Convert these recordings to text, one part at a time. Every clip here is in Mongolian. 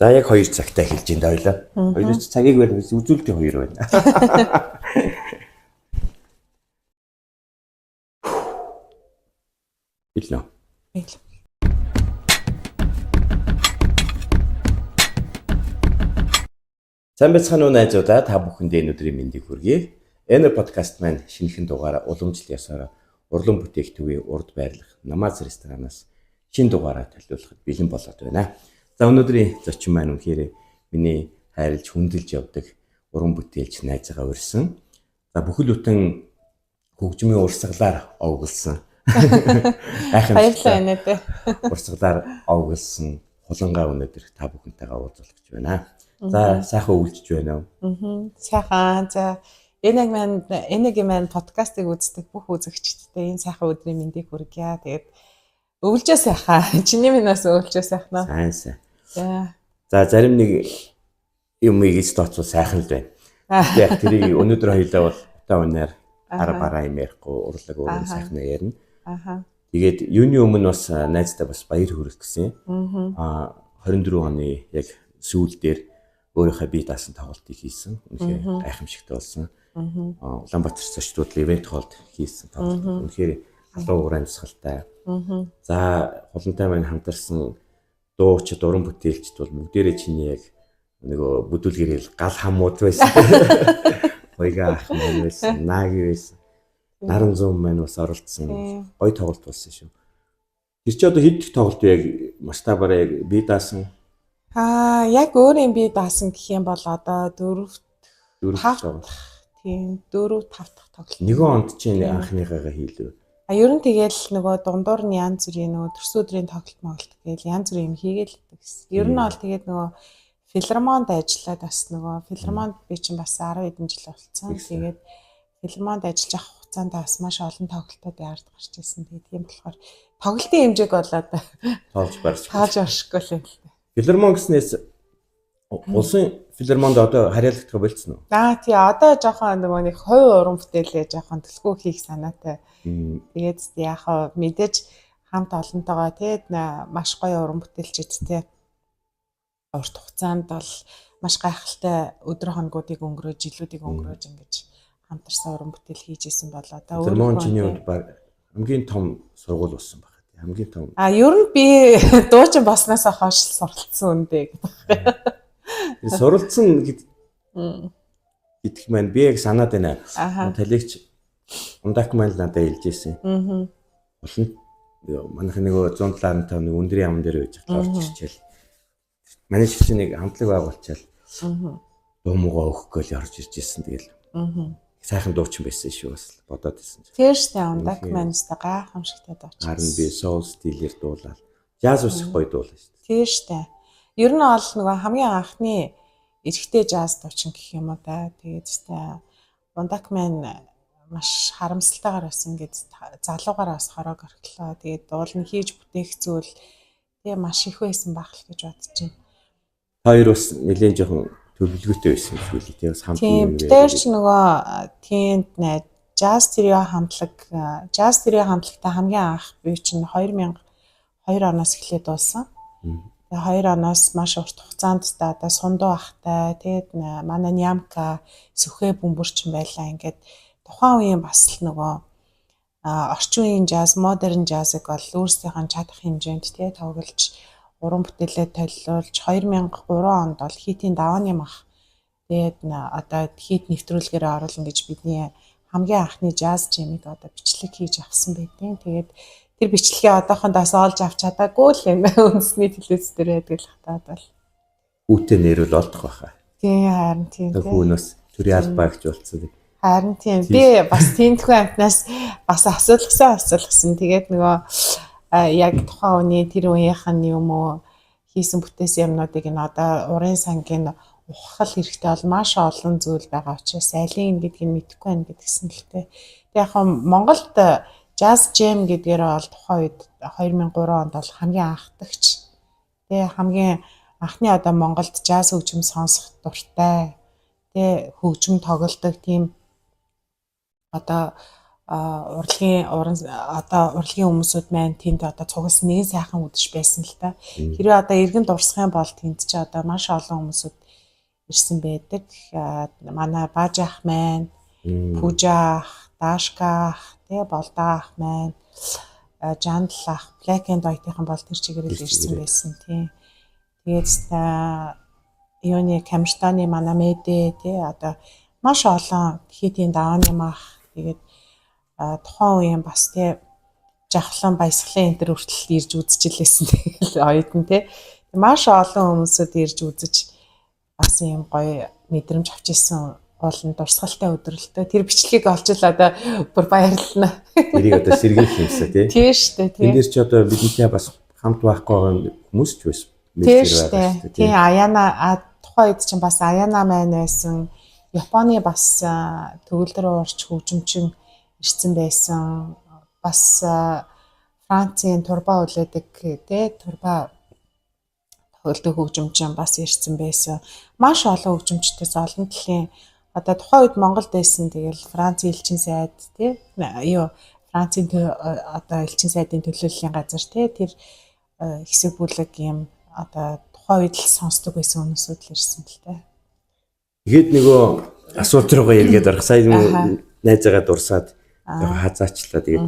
За яг 2 цагтаа эхэлж байна да хоёлаа. Хоёроос цагийг барь үзүүлэлтийн 2 байна. Билнэ. Бэл. Сайн байцгаана уу найзуудаа, та бүхэндээ энэ өдрийн мэндийг хүргэе. Энэ подкаст маань шинэхэн дугаараа уламжлал ёсоор урлан бүтээх төвийн урд байрлах Намаз ресторанаас шинэ дугаараа төлөвлөхөд бэлэн болоод байна. За өнөөдрийн зочин маань үнэхээр миний хайрлж хүндэлж явдаг уран бүтээлч найзгаа урьсан. За бүхэл бүтэн хөгжмийн урсгалаар овоглосон. Баярлалаа энэ дээ. Урсгалаар овоглосон хулангаа өнөөдөр та бүхэнтэйгээ уулзах гэж байна. За сайхан өвлжиж байна уу? Аа. Сайхан. За Энегийн маань подкастыг үздэг бүх үзэгчдэд энэ сайхан өдрийн мэндийг хүргье. Тэгээд өвлжөө сайхан. Чиний минь бас өвлжөө сайхан аа. Сайн сайн. За. За зарим нэг юмыг эс тооцвол сайхан л байна. Тэгээд яг тэрийг өнөөдөр хоёлаа бол утаа унаар ара бараа юм ярихгүй урлаг уран сайхнаа ярина. Аха. Тэгээд юуны өмнө бас найздаа бас баяр хүргэх гэсэн. Аа 24 оны яг сүүл дээр өөрийнхөө бие даасан тоглолтыг хийсэн. Үнэхээр гайхамшигтай болсон. Аа Улаанбаатар зочдууд ивент холд хийсэн тоглолт. Үнэхээр халуун уран амьсгалтай. За хулантай маань хамтарсан дуучид, уран бүтээлчд бол бүгдээрээ чиний яг нөгөө бүдүүлгэрэл гал хамууд байсан. Хоёга ах маань байсан, Наги байсан. Наран зүүн маань бас оролцсон. Гоё тоглолт болсон шүү. Тэр чи одоо хэд дэх тоглолт вэ яг масштабаараа яг бие даасан? Аа яг өөрийн бие даасан гэх юм бол одоо 4 5 тийм 4 5 дахь тоглолт. Нэгэн онд чинь анхныхаагаа хийлээ. А ер нь тэгэл нөгөө дундуур нь янз бүрийн нөгөө төрсөн өдрийн тоглолт моголт гээл янз бүрийн юм хийгээл гэдэг гэсэн. Ер нь бол тэгээд нөгөө филармонд ажиллаад бас нөгөө филармонд би чинь бас 10 хэдэн жил болцсон. Тэгээд филармонд ажиллаж авах хугацаанд бас маш олон тоглолтууд яард гарч ирсэн. Тэгээд тийм болохоор тоглолтын хэмжээг болоод тоолж барьж тоолж баршгүй л юм л та. Филармон гэснээс улсын филармонд одоо харьяалагдах болцсон уу? Аа тий, одоо жоохон нөгөө нэг хувь уран бүтээлээ жоохон төлхөө хийх санаатай. Тэгээд яг мэдээж хамт олонтойгоо тий маш гоё уран бүтээлчдтэй урт хугацаанд бол маш гайхалтай өдөр хоногуудыг өнгөрөөж, жилүүдийг өнгөрөөж ингэж хамтарсан уран бүтээл хийж исэн бол одоо өөрөөр чиний хувьд хамгийн том сургууль болсон байна. Хамгийн том. А ер нь би дуучин болсноос хойш суралцсан үндэ гэдэг. Суралцсан гэдэг маань би яг санаад байна. Талигч Ундак маань л надад хэлж ирсэн. Болно. Манайх нөгөө 175 нэг өндрийн ам дээр байж хат орж ирчээл. Манай шиг нэг хамтлаг байгуулчаал. Дуу муугаа өгөх гээл орж ирж ирсэн. Тэгэл. Сайхан дуучин байсан шүү бас бодоод ирсэн. Тэр штэ Ундак маань өстой гайхамшигтай дуучин. R&B soul стилээр дуулаад. Jazz бас их гоё дуулаа шүү. Тэр штэ. Ер нь бол нөгөө хамгийн анхны эрэгтэй jazz дуучин гэх юм уу да. Тэгээд штэ Ундак маань маш харамсалтайгаар бас ингээд залуугаар бас хороог орхилоо. Тэгээд дуулна хийж бүтээх зүйл тэгээ маш их байсан байх л гэж бодож байна. Та хоёр бас нэлээд жоохон төлөвлөгөөтэй байсан юм шиг үлээ тийм бас хамт юм. Тэр ч нөгөө тиймд нэ jazz trio хамтлаг, jazz trio хамтлагтай хамгийн анх би чинь 2002 оноос эхлээд дуулсан. Тэгээ 2 оноос маш урт хугацаанд одоо сундуу ахтай тэгээд манай Нямка сүхэ бөмбөрчин байлаа. Ингээд тухайн үеийн бас л нөгөө орчин үеийн jazz, modern jazz-ыг бол өөрсдийнх нь чадах хэмжээнд тий тоглож уран бүтээлээ толиулж 2003 онд бол хитийн давааны мах тэгээд одоо хит нэвтрүүлгээрээ оруулна гэж бидний хамгийн анхны jazz jam-ыг одоо бичлэг хийж авсан байдیں۔ Тэгээд тэр бичлэгээ одоохондоо бас олж авч чадаагүй л юм үндэсний телевиз дээр байдаг л хатаад бол. Хүүтэй нэрвэл олдох байхаа. Тийм харин тийм. Хүүн бас төрийн албаа гэж болцсон. Харин тийм. Би бас тэнтхүү амтнаас бас асуулгасан. Тэгээд нөгөө яг тухайн үеийн тэр үеийнх нь юм уу хийсэн бүтээсэн юмнуудыг нь одоо урын сангийн ухах хэрэгтэй бол маш олон зүйл байгаа учраас алийг гэдгийг мэдэхгүй байна гэдгсэн л тээ. Тэг яг Монголд Jazz Jam гэдгээр бол тухайн үед 2003 онд бол хамгийн анхдагч. Тэгээ хамгийн анхны одоо Монголд jazz хөгжим сонсох дуртай, тэгээ хөгжим тоглодог тийм одоо Урлагийн уран одоо урлагийн хүмүүсүүд маань тэнд одоо цугласан нэгэн сайхан үдэш байсан л та. Хэрвээ одоо эргэн дурсах юм бол тэнд чи одоо маш олон хүмүүсүүд ирсэн байдаг. Манай Бааж ах маань, Пүжа ах, Дашка ах, тэ Болдоо ах маань, Жандал ах, Black and White-ийн бол тэр чигээр л ирсэн байсан тийм. Тэгээд юуны Камертаны манай Мэдэ тий одоо маш олон хитийн давааны мах тэгээд тухайн үеийн бас тий жавхлан баясгалан энэ төр хүртэл ирж үзчихлээсэн тэгэл оюутан тий. Маш олон хүмүүсүүд ирж үзэж бас юм гоё мэдрэмж авч ирсэн болон дурсгалтай өдрөлтөө тэр бичлэгийг олж л одоо бүр баярлна. Тэрийг одоо сэргээх юмсан тий. Тийм шүү дээ тий. Энд дэр чи одоо бидэнтэй бас хамт байхгүй байгаа хүмүүс ч байсан. Тийм шүү дээ. Тийм Аяна тухайн үед чинь бас Аяна маань байсан. Японы бас төгөлдөр уурч хөгжимчин ирсэн байсан. Бас Францын турба үлээдэг тий турба тоглодог хөгжимчин бас ирсэн байсан. Маш олон хөгжимчдээс олон талын одоо тухайн үед Монголд байсан тэгэл Францын элчин сайд тий юу Францын одоо элчин сайдын төлөөллийн газар тий тэр хэсэг бүлэг юм одоо тухайн үед л сонсдог байсан хүмүүсүүд л ирсэн л та. Тэгээд нөгөө асуулт руугаа эргээд орох. Сая найзаагаа дурсаад яг хазаачлаа. Тэгээд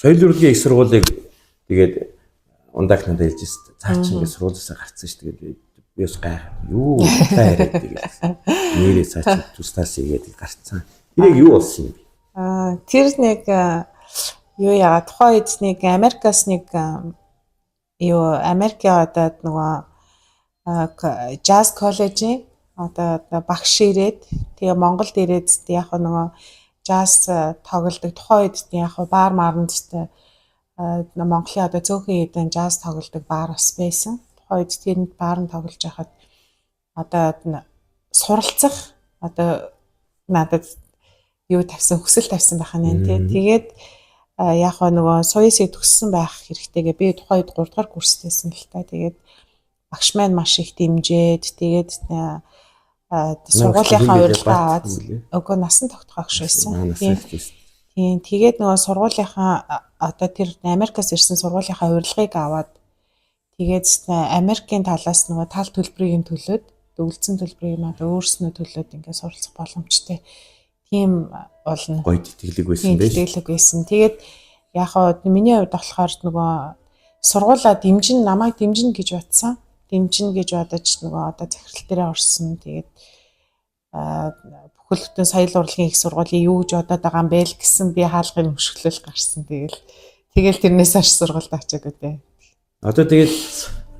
соёл урлагийн их сургуулийг тэгээд ундаах надад хэлж байсан. Цаа чи ингээд сургуулиасаа гарцсан шүү. Тэгээд би бас гайхав. Юу та яриад тэгээд нэрээ цаа чи тустаас игээд гарцсан. Тэр яг юу болсон юм бэ? Аа тэр нэг юу яа тухайн үед нэг Америкаас нэг юу Америкийн одоо нөгөө жаз коллежийн одоо багш ирээд тэгээ Монголд ирээд яг нөгөө жаз тоглодог тухайн үед яг баар маранд Монголын одоо цөөхөн хэдэн жаз тоглодог баар бас байсан. Тухайн үед тэрэнд баар нь тоглож байхад одоо суралцах одоо надад юу тавьсан хүсэл тавьсан байх нь тий. Тэгээд яг нөгөө соёсыг төгссөн байх хэрэгтэйгээ би тухайн үед 3 дугаар курстэйсэн л та. Тэгээд багш маань маш их дэмжиж тэгээд сургуулийнхаа урилга аваад үгүй насан тогтох багш байсан. Тийм тэгээд нөгөө сургуулийнхаа одоо тэр Америкаас ирсэн сургуулийнхаа урилгыг аваад тэгээд Америкийн талаас нөгөө тал төлбөрийг нь төлөөд өвлцөн төлбөрийг нь одоо өөрснөө төлөөд ингээд суралцах боломжтой тийм болно. Гоё тэтгэлэг байсан байж. Тэтгэлэг байсан. Тэгээд яг хаа миний хувьд болохоор нөгөө сургуулаа дэмжин намайг дэмжинэ гэж бодсон. Дэмжинэ гэж бодож нөгөө одоо захирал дээрээ орсон. Тэгээд бүхэл бүтэн соёл урлагийн их сургуулийн юу гэж бодоод байгаа юм бэ л гэсэн би хаалгын мөшгөлөл гарсан. Тэгэл тэрнээс хойш сургуульд очиагүй дээ. Одоо тэгээд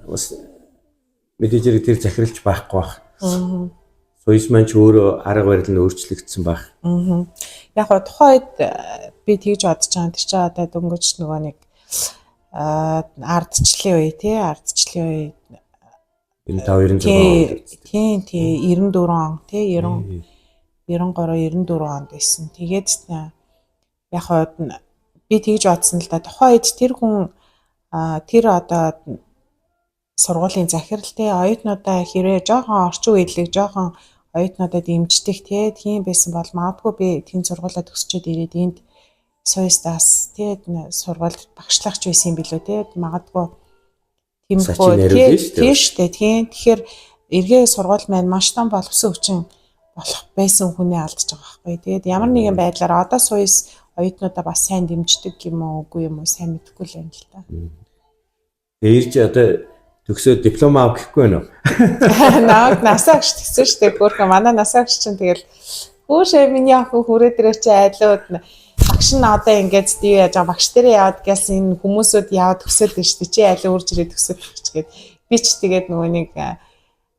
бас мэдээж хэрэг тэр захиралч байхгүй бах. Соёс маань ч өөрөө арга барил нь өөрчлөгдсөн байх. Яг го тухайн үед би тэгж бодож байгаа. Тэр чинь одоо дөнгөж нөгөө нэг ардчлалын үе тий ардчлалын үе 95 96 он. Тийм тий 94 он тий 90 93 94 онд байсан. Тэгээд яг хаа би тэгж бодсон л да. Тухайн үед тэр хүн тэр одоо сургуулийн захирал те оюутнуудаа хэрвээ жоохон орчин үеийг жоохон оюутнуудад дэмждэг те тийм байсан бол магадгүй би тийм сургуулаа төгсчөөд ирээд энд суйстаас те сургуульд багшлагч байсан юм билүү те магадгүй тиймэрхүү тийм штэ тийм тэгэхээр эргээ сургууль маань маш том боловсон хүчин болох байсан хүнээ алдаж байгаа байхгүй. Тэгээд ямар нэгэн байдлаар одоо суйс оюутнуудаа бас сайн дэмждэг юм уу үгүй юм уу сайн мэдэхгүй л байна л та. Тэгээ ирж одоо төгсөөд диплом ав гэхгүй байна уу? Намайг насаа агш тэгсэн шүү дээ. Хөөхөн манай насаа агш чинь тэгэл хүүшээ миний охин хүрээ дээрээ чи айлууд багш нь одоо ингээд юу яаж байгаа багш дээрээ яваад гэлсэн энэ хүмүүсүүд яваад төгсөөд байна шүү дээ. Чи айлуу үрж ирээд төгсөөд гэж гээд би ч тэгээд нөгөө нэг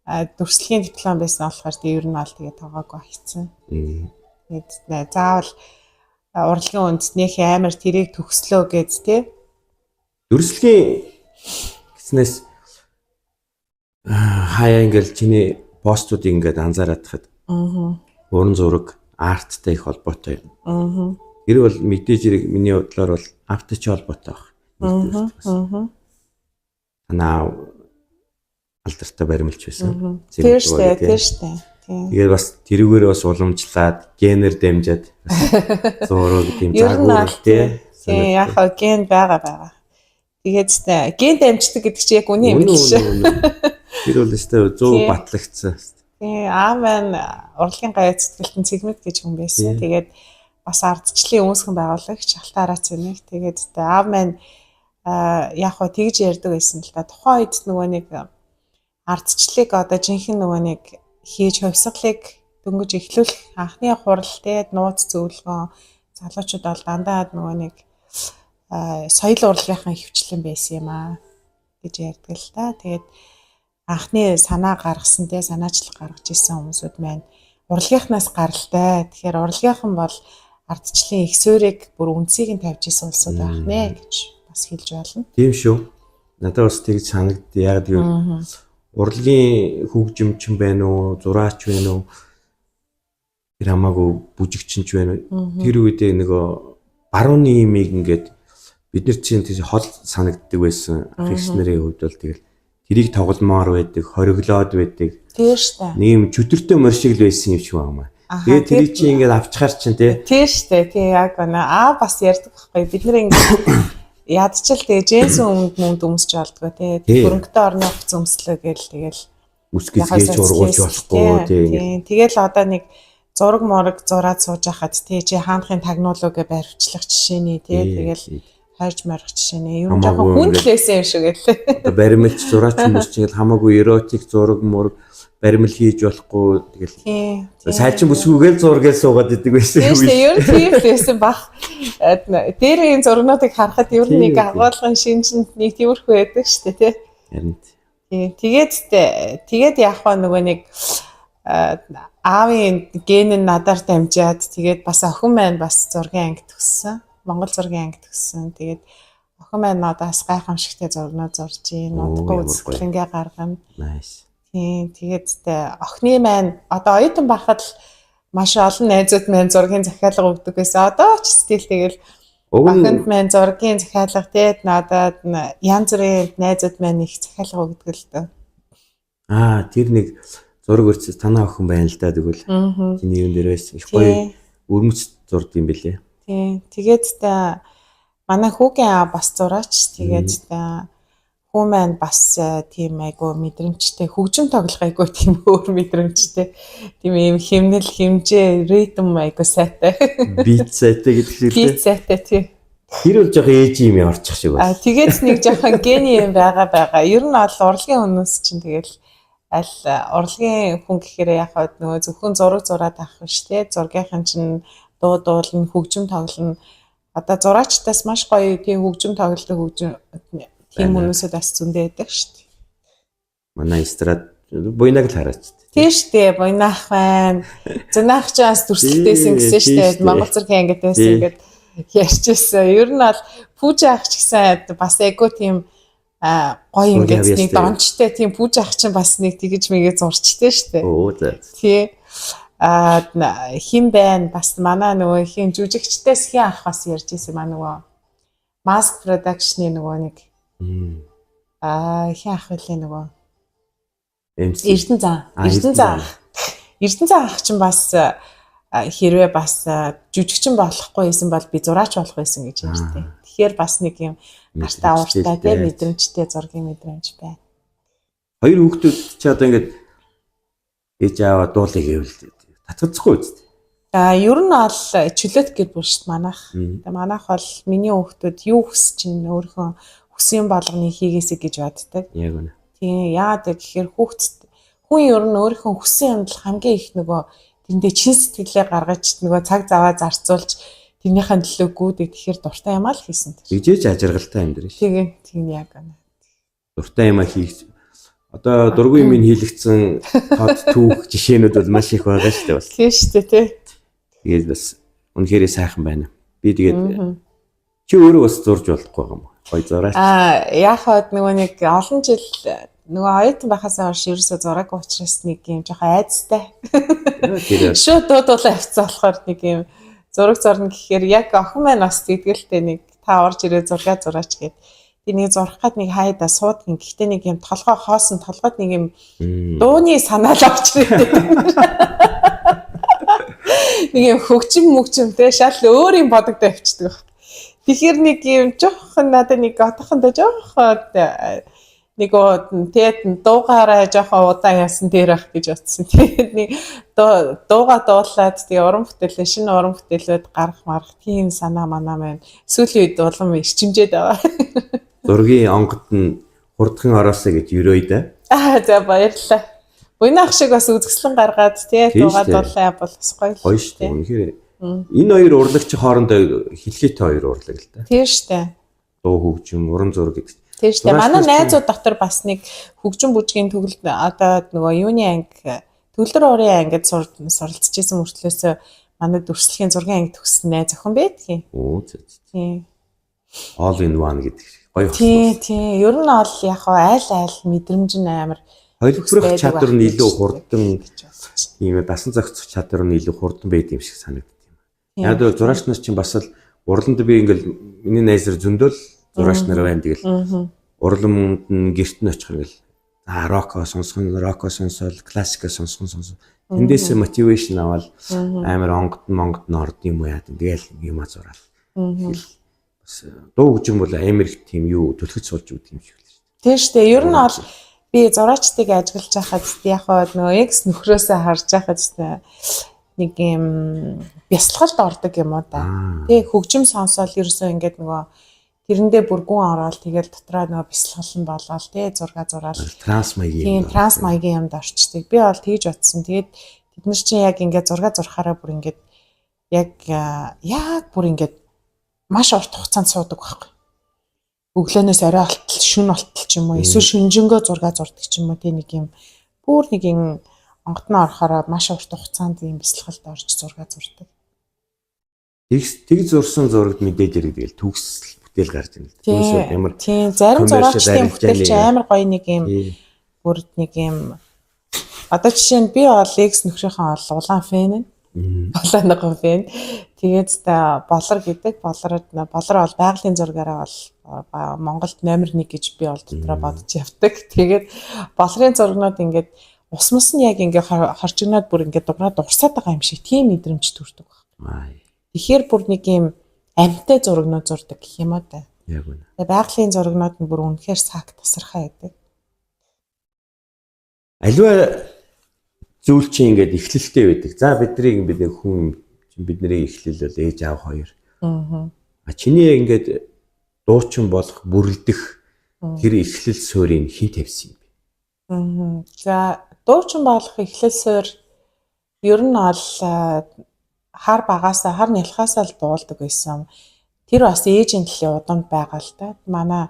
дүрслэгийн диплом байсан болохоор тэг ер нь бол тэгээд тоогоогүй хийцэн. Тэгээд заавал урлагийн үндэснийх амар тэрийг төгслөө гэж тий. Дүрслэгийн гэснээс хаяа ингээл чиний постуудыг ингээд анзаараад тахад уран зураг арттай их холбоотой юм. Тэр бол мэдээж хэрэг миний бодлоор бол авточ холбоотой баг. Танаа алдартай баримлч байсан. Тэр штэ, тэр штэ. Тийм. Тэгээд бас тэрүүгээр бас уламжлаад генээр дамжаад зураг тийм Ер нь загвар бол тий. Тийм, яг хаа ген байгаа. Тэгээд ген дамждаг гэдэг чи яг үнэн юм Үнэн, биш. үнэн, үнэн. Тэр бол өстой 100 Тийм. батлагдсан. Тийм, аав маань урлагийн гаяа зүтгэлтэн Цэгмэд гэж хүн байсан. Тийм. Тэгээд бас ардчлалын үүсгэн байгуулагч Алтан Арац нэг. Тэгээд аав маань яг хаа тэгж ярьдаг байсан л да. Тухайн үед нөгөө нэг ардчлалыг одоо жинхэнэ нөгөө нэг хийж хувьсгалыг дөнгөж эхлүүлэх анхны хурал те нууц зөвлөгөө залуучууд бол дандаа нөгөө нэг соёл урлагийнхан хөвчлэн байсан юм аа гэж ярьдаг л та. Тэгээд анхны санаа гаргасан те санаачлал гаргаж исэн хүмүүсүүд маань урлагийнхнаас гаралтай. Тэгэхээр урлагийнхан бол ардчлалын их суурийг бүр үндсийг нь тавьж исэн улсууд байх нэ гэж бас хэлж байна. Тийм шүү. Надад бас тэгж санагд. Яг гэвэл урлагийн хөгжимчин байна уу, зураач байна уу? Тэр хамаагүй бүжигчин ч байна уу? Тэр үедээ нөгөө барууны имийг ингээд бид нар чинь тийм хол санагддаг байсан. Ах эгч нарын хувьд бол тэгэл тэрийг тогломоор байдаг, хориглоод байдаг. Тийм штэ. Нэг юм чөтөртэй морь шиг л байсан юм шиг байна. Аха, Тэгээд тэрийг чи ингээд авчхаар чинь тий. Тийм штэ. Тийм яг байна. Аа бас ярьдаг байхгүй. Бид нар ингээд ядчил тэгээ джинсэн өмд мөнд өмсч болдгоо тий. Тий. Хөрөнгөтэй орны хувц өмслөө гээл тэгэл Үс гизгээж ургуулж болохгүй тий ингээд. Тийм. Тэгэл одоо нэг зураг мураг зураад сууж хахад тий чи хаанхын тагнуулуу гэ баривчлах жишээний тий тэгэл хайж марих жишээний ер нь Хамаагүй жоохон хүн ингээд- л байсан юм шиг гэлээ. Одоо баримлч зураач хүмүүс чинь ингээл хамаагүй эротик зураг мураг баримл хийж болохгүй тэгэл Тийм. сайчин бүсгүйгээл зургээл суугаад идэг байсан Тийм шүү дээ. Ер нь тийм л байсан бах. Дээр энэ зургнуудыг харахад ер нь нэг Тийм, тийм. агуулгын шинжинд нэг тиймэрхүү байдаг шүү дээ тий. Харин Тийм. Тэгээд тэгээд яах вэ нөгөө нэг аавын ген нь надаар дамжаад тэгээд бас охин маань бас зургийн анги төгссөн. Монгол зургийн анги төгссөн. Тэгээд охин маань надаас гайхамшигтай зургнууд зурж гин, Оо, удахгүй ямар гоё. үзэсгэлэнгээ гаргана. nice. Тийм. Тэгээд охины маань одоо оюутан байхад л маш олон найзууд маань зургийн захиалга өгдөг байсан. Одоо ч стил тэгэл Уг нь охинд маань зургийн захиалга тэгээд надад янз бүрийн найзууд маань их захиалга өгдөг л дөө. аа тэр нэг зураг өрц танаа охин байна л да тэгвэл Аа. чиний юм дээр байсан. Их гоё Тийм. өрмөц зурд юм бэлээ. Тийм. Тэгээд та манай хүүгийн аа бас зураач. Тэгээд та хүү маань бас тийм айгу мэдрэмжтэй хөгжим тоглох айгу тийм өөр мэдрэмжтэй. Тийм юм химнэл химжээ ритм айгу сайтай. Бит сайтай гэдэг шиг Бит л дээ. сайтай тийм. Тэр бол жоохон ээж юм орчих шиг А байна. тэгээд нэг жоохон гений юм байгаа. Ер нь бол урлагийн хүмүүс чинь тэгэл аль урлагийн хүн гэхээр яг хаад нөгөө зөвхөн зураг зураад авах биш те. Зургийнхан чинь дуу дуулна, хөгжим тоглоно. Одоо зураачдаас маш гоё тийм хөгжим тоглодог хөгжим тийм Байна. хүмүүсүүд бас зөндөө байдаг шүү дээ. Манай эстрад буйнаг л хараач. Тийм шүү дээ. Буйнаах байна. Зунаах ч бас дүрслэлтэйсэн гэсэн шүү Тийм дээ. шүү дээ. Монгол зургийн ангид байсан Тийм. ингээд ярьжсэн. Ер нь бол пүүж ах ч гэсэн бас айгуу тийм гоё Зургийн ингээд нэг авьяастай. дончтой тийм пүүж ах чинь бас нэг тэгэж мэгээ зурчтэй шүү дээ. Оо за. Тий. А хин байна бас манай нөгөө хин жүжигчдээс хин ах бас ярьж ирсэн маа нөгөө Mask Production-ы нөгөө нэг хин ах үлээ нөгөө MC. Эрдэнэ зан. Аа, Эрдэнэ зан. Эрдэнэ зан ах чинь бас хэрвээ бас жүжигчин болохгүй байсан бол би зураач болох байсан гэж ярьдیں۔ Тэгэхээр бас нэг юм гартаа ууртай тийм мэдрэмжтэй зургийн мэдрэмж байна. Хоёр хүүхдүүд чи одоо ингээд ээж аава дуулыг гэвэл татгалзахгүй үст. А ер нь бол чөлөөт гэр бүл шүү дээ манайх. Тэгээ манайх бол миний хүүхдүүд юу хүс чинь өөрийнхөө хүсэн болгоныг хийгээсэй гэж боддог. Яг үнэ. Тийм яагаад вэ гэхээр хүүхд хүн ер нь өөрийнхөө хүссэн юмд л хамгийн их нөгөө тэрэндээ чин сэтгэлээ гаргаж нөгөө цаг заваа зарцуулж тэрнийхэн төлөө гүйдэг тэгэхээр дуртай юм аа л хийсэн тэр. Тэгжээж ажиргалтай амьдрын ш. Тийм тийм яг үнэ. Дуртай юм а хийх. Одоо дургүй юм хийлэгдсэн тод түүх жишээнүүд бол маш их байгаа шүү дээ бас. Тийм шүү дээ тий. Тэгээд бас үнэхээр сайхан байна. Би тэгээд чи өөрөө бас зурж болохгүй байгаа юм. Гой зураач. Аа яг хаад нөгөө нэг олон жил нөгөө оюутан байхасаа хойш ерөөсөө зураагүй учраас нэг юм жоохон айцтай. Тэр Шууд дуудуулаа авцсан болохоор нэг юм зураг зурна гэхээр яг охин маань бас тэгдэлтэй нэг та орж ирээ зургаа зураач гэд. Тэг нэг зурах гад нэг хайда суудгийн. Гэхдээ нэг юм толгой хоосон толгойд нэг юм дууны санаа л орж ирдэг. Нэг юм хөгжим мөгжим те шал өөр юм бодогдоо явчихдаг баг. Тэгэхээр нэг юм жоохон надад нэг отохондоо жоохон нэг тэгээд дуугаараа жоохон удаан яасан дээр ах гэж бодсон. Тэгээд нэг дууга дуулаад тэгээ уран бүтээлээ шинэ уран бүтээлүүд гарах марах тийм санаа манаа маань сүүлийн үед улам эрчимжээд байгаа. Зургийн онгод нь хурдхан ороосоо гэж өрөөй дээ. Аа за баярлалаа. Буйна ах шиг бас үзэсгэлэн гаргаад тий дууга дуулаа бол бас гоё. Гоё шүү дээ. Үнэхээр энэ хоёр урлагч хоорондоо хилгээтэй хоёр урлаг л да. Тийм шүү дээ. Дуу хөгжим, уран зураг гэдэг. Тийм шүү дээ. Манай найзууд дотор бас нэг хөгжим бүжгийн төгөл одоо нөгөө юуны анги төгөлдөр уурын ангид суралцж исэн мөртлөөсөө манай дүрслэхийн зургийн анги төгссөн найз охин байдгийн. Оо зэ. Тийм. All in one гэдэг шиг гоё. Тийм тийм. Ер нь бол яг айл айл мэдрэмж нь амар холбогдох чадвар нь илүү хурдан тийм дасан зохицох чадвар нь илүү хурдан байд юм шиг санагддаг юм. Яг л зураач нар чинь бас л урланд би ингээл миний найз нар зөндөл зураач нар байна тэгэл. Урламд нь гэрт нь очих ингээл за роко сонсхон, роко сонсоол, классика сонсхон сонсоо. Тэндээс мотивашн аваад амар онгод монгод нь орд юм уу яа тэгэл юм а зураал. Тэгэл бас дуу хөгжим бол амар их тийм юу түлхэж суулж өгдөг юм шиг л шүү дээ. Тийм шүү дээ. Ер нь бол би зураачдыг ажиглаж байхад яг нөгөө экс нөхрөөсөө харж байхад нэг юм бясалгалд ордог юм уу да. Тэг хөгжим сонсоол ерөөсөө ингээд нөгөө тэрэндээ бүр гүн ороод тэгэл дотроо нөгөө бясалгал нь болоод тий зурга зураал транс маягийн тийм транс маягийн юмд орчдөг. Би бол тэгж бодсон. Тэгээд тэд нар чинь яг ингээд зурга зурхаараа бүр ингээд яг бүр ингээд маш урт хугацаанд суудаг байхгүй. Өглөөнөөс орой болтол, шөнө болтол ч юм уу, эсвэл шөнөжингөө зурга зурдаг ч юм уу, тий нэг юм бүр нэг юм онготноо орохороо маш урт хугацаанд ийм бясалгалд орж зурга зурдаг. Тэг зурсан зурагд мэдээж хэрэг тэгэл төгс бүтээл гарч ирнэ. Түүнээс ямар тийм зарим зураачдын бүтээл чи амар гоё нэг юм бүр нэг юм одоо жишээ нь би бол X нөхрийнхөө бол улаан фэн нь. Улаан фэн. Тэгээд та болор гэдэг болор бол байгалийн зургаараа бол Монголд номер 1 гэж би бол дотроо бодож явдаг. Тэгээд болрын зургнууд ингээд усмас нь яг ингээ хоржигноод бүр ингээ дуграад урсаад байгаа юм шиг тийм мэдрэмж төрдөг баг. Тэгэхээр бүр нэг юм амьтай зурагнууд зурдаг гэх юм уу да. Яг үнэ. Тэгээ байгалийн зурагнууд нь бүр үнэхээр сак тасархай байдаг. Аливаа зүйл чинь ингээд эхлэлтэй байдаг. За бидний бид хүн бидний эхлэл бол ээж аав хоёр. Аа. А чиний ингээд дуучин болох бүрэлдэх тэр эхлэл суурийг хэн тавьсан юм бэ? Аа. За дуучин болох эхлэл суур ер нь бол хар багаасаа хар нялхаасаа л дуулдаг байсан. Тэр бас ээжийн төлөө удамд байгаа л да. Манай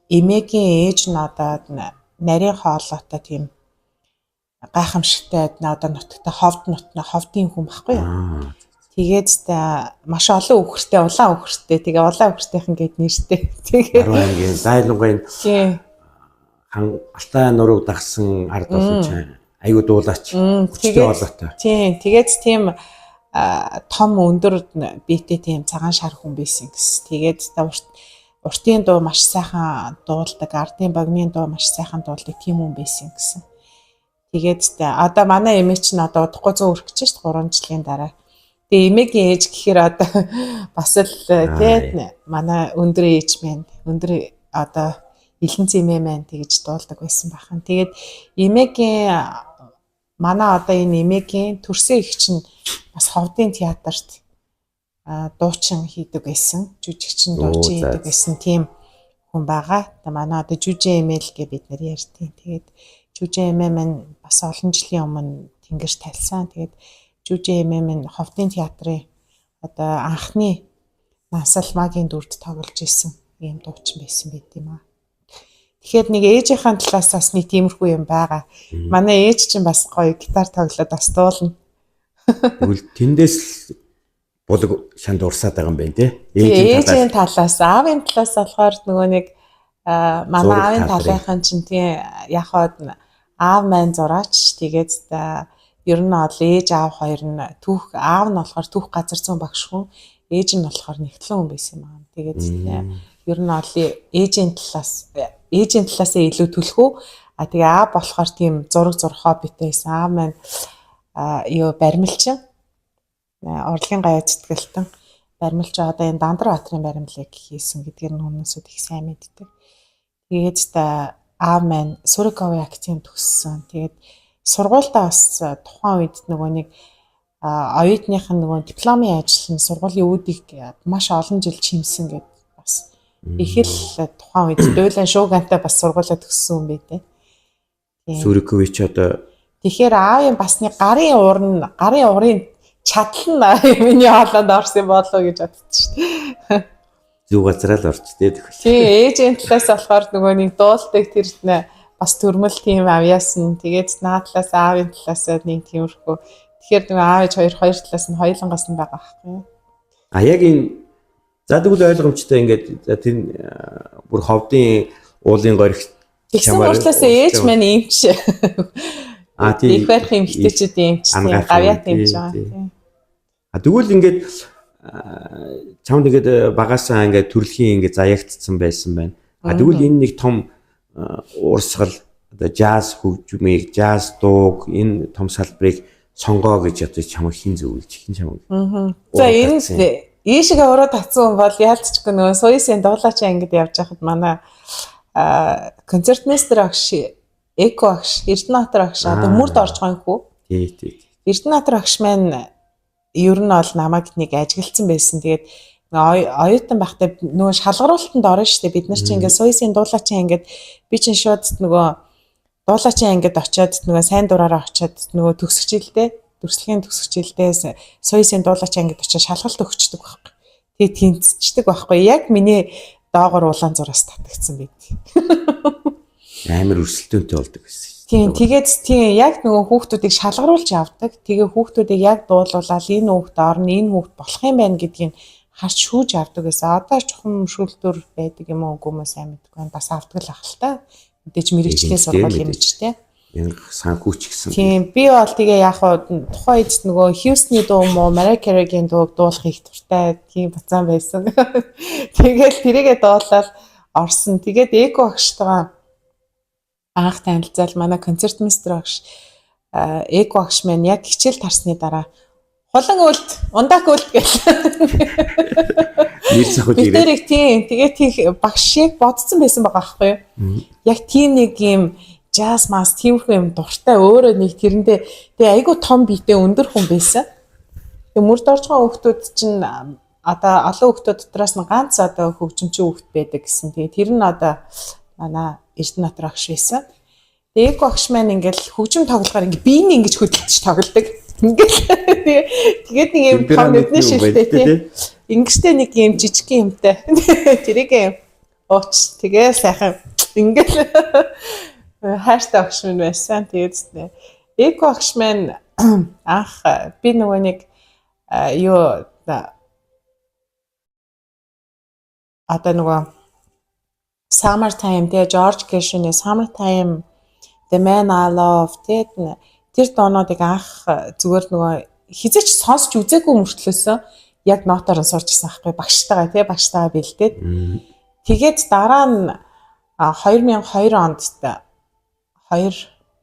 эмээгийн ээж нь одоо нарийн хоолойтой тийм гайхамшигтай одоо нутагта ховд нутна ховдын хүн байхгүй юу? Тэгээд та маш олон үхэртэй, улаан үхэртэй. Тэгээ улаан үхэртэйхэн гээд нэртэй. Тэгээд аймгийн зайлангийн хан Алтай нурууг дагсан ард олон чинь айгуу дуулаач. Тэгээд олоотой. Тийм. Тэгээд тийм том өндөр биетэй тийм цагаан шар хүн байсан гэсэн. Тэгээд та уртын дуу маш сайхан дуулдаг, ардын богны дуу маш сайхан дуулдаг тийм хүн байсан гэсэн. Тэгээд та одоо манай эмээ чинь одоо удахгүй 100 хүрэх гэж шүү дээ 3 жилийн дараа. Тэгээ эмээгийн ээж гэхээр одоо бас л тий манай өндөр ээж маань өндөр одоо илэн зэмээ маань тэгж дуулдаг байсан бахан. Тэгээд эмээгийн манай одоо энэ эмээгийн төрсөн эх чинь бас ховдын театрт дуучин хийдэг байсан. Жүжигчин дуучин хийдэг байсан тийм хүн байгаа. Тэгээ манай одоо жүжин эмээл гэ бид нэр ярьдیں۔ Тэгээд жүжин эмээ маань бас олон жилийн өмнө тэнгэр тайлсан. Тэгээд жүжин эмээ маань ховдын театрын одоо анхны Насалмагийн дүрд тоглож исэн ийм дуучин байсан байт юм аа. Тэгэхээр нэг ээжийнхээ талаас бас нэг тиймэрхүү юм байгаа. Манай ээж чинь бас гоё гитар тоглоод бас дуулна. Тэгвэл тэндээс булаг шанд урсаад байгаа юм байна те. Ээжийн талаас, аавын талаас болохоор нөгөө нэг манай аавын талынхан чинь тийм яг хаад аав маань зураач тэгээд ер нь бол ээж аав хоёр нь түүх аав нь болохоор түүх газар зүүн багш хүн, ээж нь болохоор нэгтлэн хүн байсан юм аа. Тэгээд Ер нь бол ээжийн талаасаа илүү түлхүү. А тэгээ аа болохоор тийм зураг зурх хоббитэй байсан. Аа маань юу баримлчин. Урлагийн гаяа зүтгэлтэн баримлч одоо энэ Дандар Баатрын баримлыг хийсэн гэдгээр нь хүмүүсүүд их сайн мэддэг. Тэгээд та аав маань Сүрүковын академи төгссөн. Тэгээд сургуультай бас тухайн үед нөгөө нэг оюутных нь нөгөө дипломын ажил нь сургуулийн үүдийг маш олон жил чимсэн гэд бас их л тухайн үед дуйлан шуугантай бас сургуулаа төгссөн юм бэ те. Сүрүкович одоо тэгэхээр аавын бас нэг гарын уур нь гарын уурын чадал нь миний хоолойд орсон болоо гэж бодсон шүү дээ. Зүг газараа л орч тээ тэгвэл. Тийм, ээжийн талаас болохоор нөгөө нэг дуулдаг тэр бас төрмөл тийм авьяасан. Тэгээд наа талаас аавын талаас нэг тиймэрхүү. Тэгэхээр нөгөө аав ээж хоёр талаас нь хоёулангаас нь байгаа байхгүй юу? А яг энэ за тэгвэл ойлгомжтой ингээд за тэр бүр ховдын уулын горих Тэгсэн мөртлөөс ээж маань эмч. А тийм. Их барих эмэгтэйчүүд эмч, тийм гавьяат эмч байгаа. Тийм. А тэгвэл ингээд чамд ингээд багасаа ингээд төрөлхийн ингээд заяагдсан байсан байна. А тэгвэл энэ нэг том урсгал одоо жаз хөгжмийг, жаз дууг энэ том салбарыг сонгоо гэж одоо чамайг хэн зөвлөж, хэн чамайг? За энэ ийшээ уруу татсан хүн бол яалтчгүй нөгөө Суисын дуулаач ангид явж байхад манай концертмейстер агш, эко агш, Эрдэнэбаатар агш одоо мөрд орж байгаа юм хүү. Тий, тий. Эрдэнэбаатар агш маань ер нь бол намайг нэг ажиглцсан байсан. Тэгээд оюутан байхдаа нөгөө шалгаруултанд орно шүү дээ. Бид нар чинь ингээд Суисын дуулаачийн ангид би чинь шууд нөгөө дуулаачийн ангид очиод нөгөө сайн дураараа очиод нөгөө төгсөх жилдээ дүрслэгийн төгсөх жилдээ Суисын дуулаачийн ангид очиод шалгалт өгчдөг байхгүй. Тэгээд тэнцчихдэг байхгүй. Яг миний доогор улаан зураас татагдсан байт. Амар өрсөлдөөнтэй болдог гэсэн. Тийм, тэгээд тийм яг нөгөө хүүхдүүдийг шалгаруулж явдаг. Тэгээ хүүхдүүдийг яг дуулуулаад энэ хүүхд орно, энэ хүүхд болох юм байна гэдгийг харж шүүж авдаг гэсэн. Одоо чухам шүүлтүр байдаг юм уу үгүй юм уу сайн мэдэхгүй байна. Бас авдаг л ах л та. Мэдээж мэрэгжлийн сургууль юм ч те. Мянга санхүүч гэсэн. Тийм, би бол тэгээ яг хуу тухайн үед нөгөө Houston-ы дуу юм уу, Mariah Carey-гийн дууг дуулах их дуртай тийм бацаан байсан. Тэгэл тэрийгэ дуулаад орсон. Тэгээд эко агштайгаа анх танилцал манай концертмейстер агш эко агш маань яг хичээл тарсны дараа хулан үлд, ундаак үлд гэл. Нэр цахуул ирээд. Бид тийм, тэгээ тийм багш яг бодсон байсан байгаа байхгүй юу? Яг тийм нэг юм жаз мас тиймэрхүү юм дуртай өөрөө нэг тэрэндээ тэгээ айгүй том биетэй өндөр хүн байсан. Тэгээ мөрд орж байгаа хүүхдүүд чинь одоо олон хүүхдүүд дотроос нь ганц одоо хөгжимчин хүүхд байдаг гэсэн. Тэгээ тэр нь одоо манай Эрдэнэбаатар агш байсан. Тэгээ эко агш маань ингээл хөгжим тоглохоор ингээ биений ингэж хөдөлж тоглодог. Ингээл тэгээд нэг юм том нүдний шилтэй тий. Ингэжтэй нэг юм жижиг юмтай. Тэрийг юм ууч тэгээ сайхан ингээл хайртай агш минь байсан. Тэгээд эко агш маань анх би нөгөө нэг юу одоо нөгөө Summertime тэгээ George Gershwin-ийн Summertime, The Man I Love тэгээд тэр дуунуудыг анх зүгээр нөгөө хизээч сонсч үзээгүй мөртлөөсөө яг нотоор нь сурч ирсэн байхгүй багштайгаа тий багштайгаа бэлдээд. Тэгээд дараа нь 2002 онд 2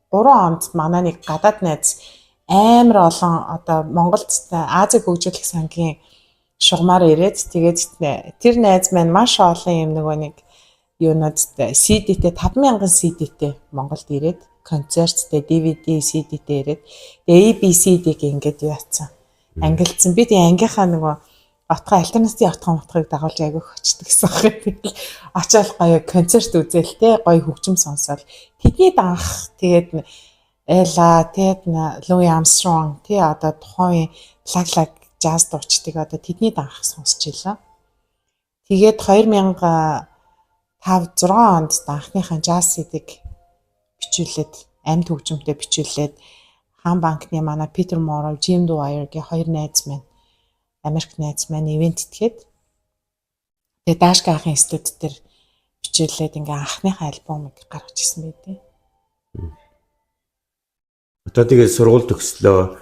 3 онд манай нэг гадаад найз амар олон одоо Монголд Азийг хөгжүүлэх сангийн шугамар ирээд тэгээд тэр найз маань маш олон юм нөгөө нэг юунууд CD-тэй 5000 CD-тэй Монголд ирээд концерттэй DVD CD-тэй ирээд тэгээ ABCD-г ингээд юу ятсан ангилсан. Би тэгээ ангийнхаа нөгөө отгоо альтернатив отгоо мотгыг дагуулж айгүйх очдөг гэсэн юм. Тэгэл очиод гоё концерт үзээл те гоё хөгжим сонсоол. Тэдний данх тэгээд Эла тэгээд Луи Армстронг тий одоо тухайн лаг лаг жаз дуучдыг одоо тэдний данх сонсч илаа. Тэгээд 2005 6 онд анхныхаа жаз CD-г бичүүлээд амьд хөгжимтэй бичүүлээд Хаан банкны манай Питер Моров, Jim Dwyer-гийн хоёр найз маань Америк найз маань ивент этгээд тэгээ Дашка ахын студи дээр бичүүлээд ингээ анхныхаа альбомыг гаргаж ирсэн байдیں۔ Одоо тэгээд сургууль төгслөө.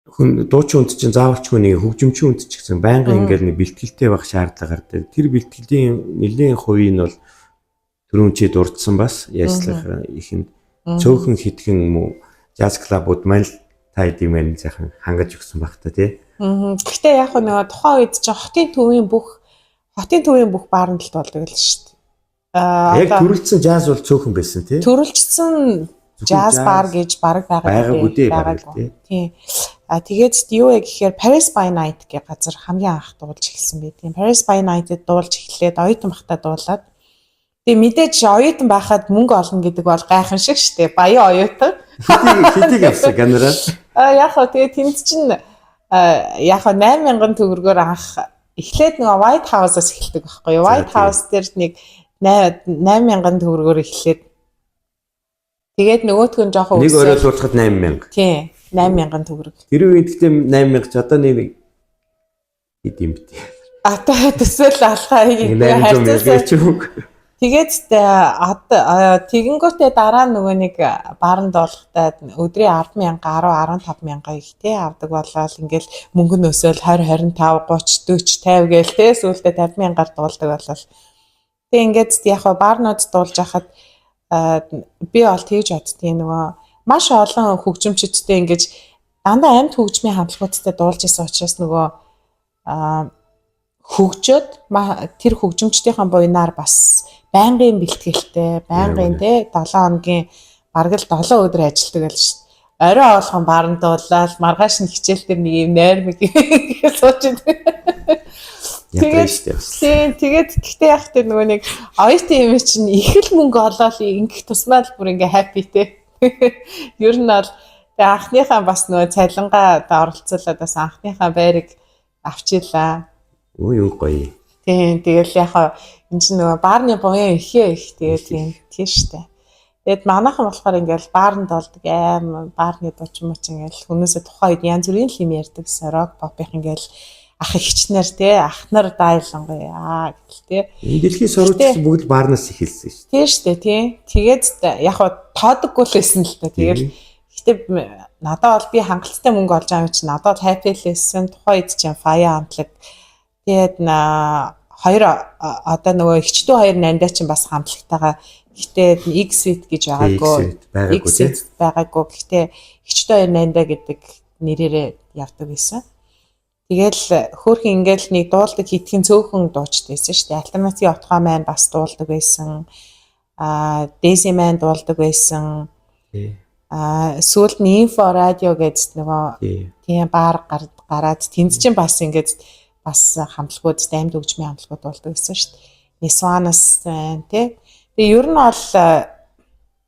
Хүн дуучин хүнд чинь заавалчгүй нэг хөгжимчин хүнд ч гэсэн байнгын ингээл нэг бэлтгэлтэй байх шаардлага гардаг. Тэр бэлтгэлийн нэлээн хувийг нь бол түрүүн чи дурдсан бас ярьцлах ихэнд цөөхөн хитгэн мүү jazz club-ууд маань л та хэдийн маань сайхан хангаж өгсөн баг та тий. Гэхдээ яг нөгөө тухайн үед чинь хотын төвийн бүх бааранд л болдог л шүү дээ. Аа Яг төрөлдсөн jazz бол цөөхөн байсан тий. Төрөлжсөн jazz bar гэж бараг байгаагүй дээ бараг тий. Тийм. А тэгээд юу вэ гэхээр Paris by Night гэх газар хамгийн анх дуулж эхэлсэн байх. Тийм, Paris by Night-д дуулж эхлээд оюутан байхдаа дуулаад. Тэгээ мэдээж оюутан байхад мөнгө олно гэдэг бол гайхамшиг штэ. Баян оюутан. Хэдийг авсан гонорар? А яг хаа тэгээ тэнд чинь яг хаа 8000 төгрөгөөр анх эхлээд нөгөө White House-аас эхэлдэг байхгүй юу? White House дээр нэг 8000 төгрөгөөр эхлээд тэгээд нөгөөх нь жоохон Нэг орой дуулахад 8000. Тийм, 8000 төгрөг. Тэр үеийн гэхдээ 8000 ч одоо нэг хэд юм бэ? Одоо төсөөл алхаа 800 мянга ч юм уу. Тэгээд одоо тэгэнгүүтээ дараа нөгөө нэг бааранд болохтой өдрийн 10 мянга, 10, 15 мянга их те авдаг болоод ингээл мөнгө нь өсөөл 20, 25, 30, 40, 50 гээл те сүүлдээ 50 мянгаар дуулдаг болол. Тэгээ ингээд яг баарнууд дуулж хахад би бол тэгж боддгийн, нөгөө маш олон хөгжимчдтэй ингэж дандаа амьд хөгжмийн хамтлагуудтай дуулж исэн учраас нөгөө хөгжөөд тэр хөгжимчдийнхээ буйнаар бас байнгын бэлтгэлтэй, байнгын те 7 хоногийн бараг л 7 өдөр ажилладаг л шүү дээ. Орой болгон баран дуулаад маргааш нь хичээл дээр нэг юм нойрмог гэж сууж идэг. Тэгээд тийм, тэгээд гэхдээ яг тэр нөгөө нэг оюутан юм чинь их л мөнгө олоод ингэх тусмаа л бүр ингээ happy те. Ер нь бол тэгээ анхныхаа бас нөгөө цалингаа одоо оролцуулаад бас анхныхаа байрыг авчилаа. Өө, юу гоё. Тийм, тэгэл яг энэ чинь нөгөө баарны буян ихээ их, тэгээд тийм тийм штэ. Тэгээд манайхан болохоор ингээл баарнд болдог аим баарны дуучин мууч ингээл хүмүүсээ тухайн үед янз бүрийн л юм ярьдаг гэсэн, рок попын ингээл ах эгчнэр те, ах нар дайлангуй аа гэл те. Энэ дэлхийн сурвалж бүгд баарнаас эхэлсэн шүү дээ. Тийм штэ, тийм. Тэгээд яг хаа тоодоггүй л байсан л та. Тэгэл гэтээ надад бол би хангалттай мөнгө олж байгаа юм чинь надад бол happy л байсан. Тухайн үед чинь Fire хамтлаг. Тэгээд хоёр одоо нөгөө эгчдүү хоёр нандаа чинь бас хамтлагтайгаа, гэтээ Exit гэж байгаагүй. Байгаагүй тий. Байгаагүй. Гэтээ эгчдүү хоёр нандаа гэдэг нэрээрээ явдаг байсан. Тэгэл хөөхөн ингээл нэг дуулдаг хитгэн цөөхөн дуучид байсан шүү дээ. Альтернатив отгоо маань бас дуулдаг байсан. Аа, Daisy маань дуулдаг байсан. Аа, сүүлд нь Info Radio гэж нөгөө тийм бар гараад тэнд чинь бас ингээд бас хамтлагууд, амьд хөгжмийн хамтлагууд дуулдаг байсан шүү дээ. Niswanas байна тий. Тэгээ ер нь бол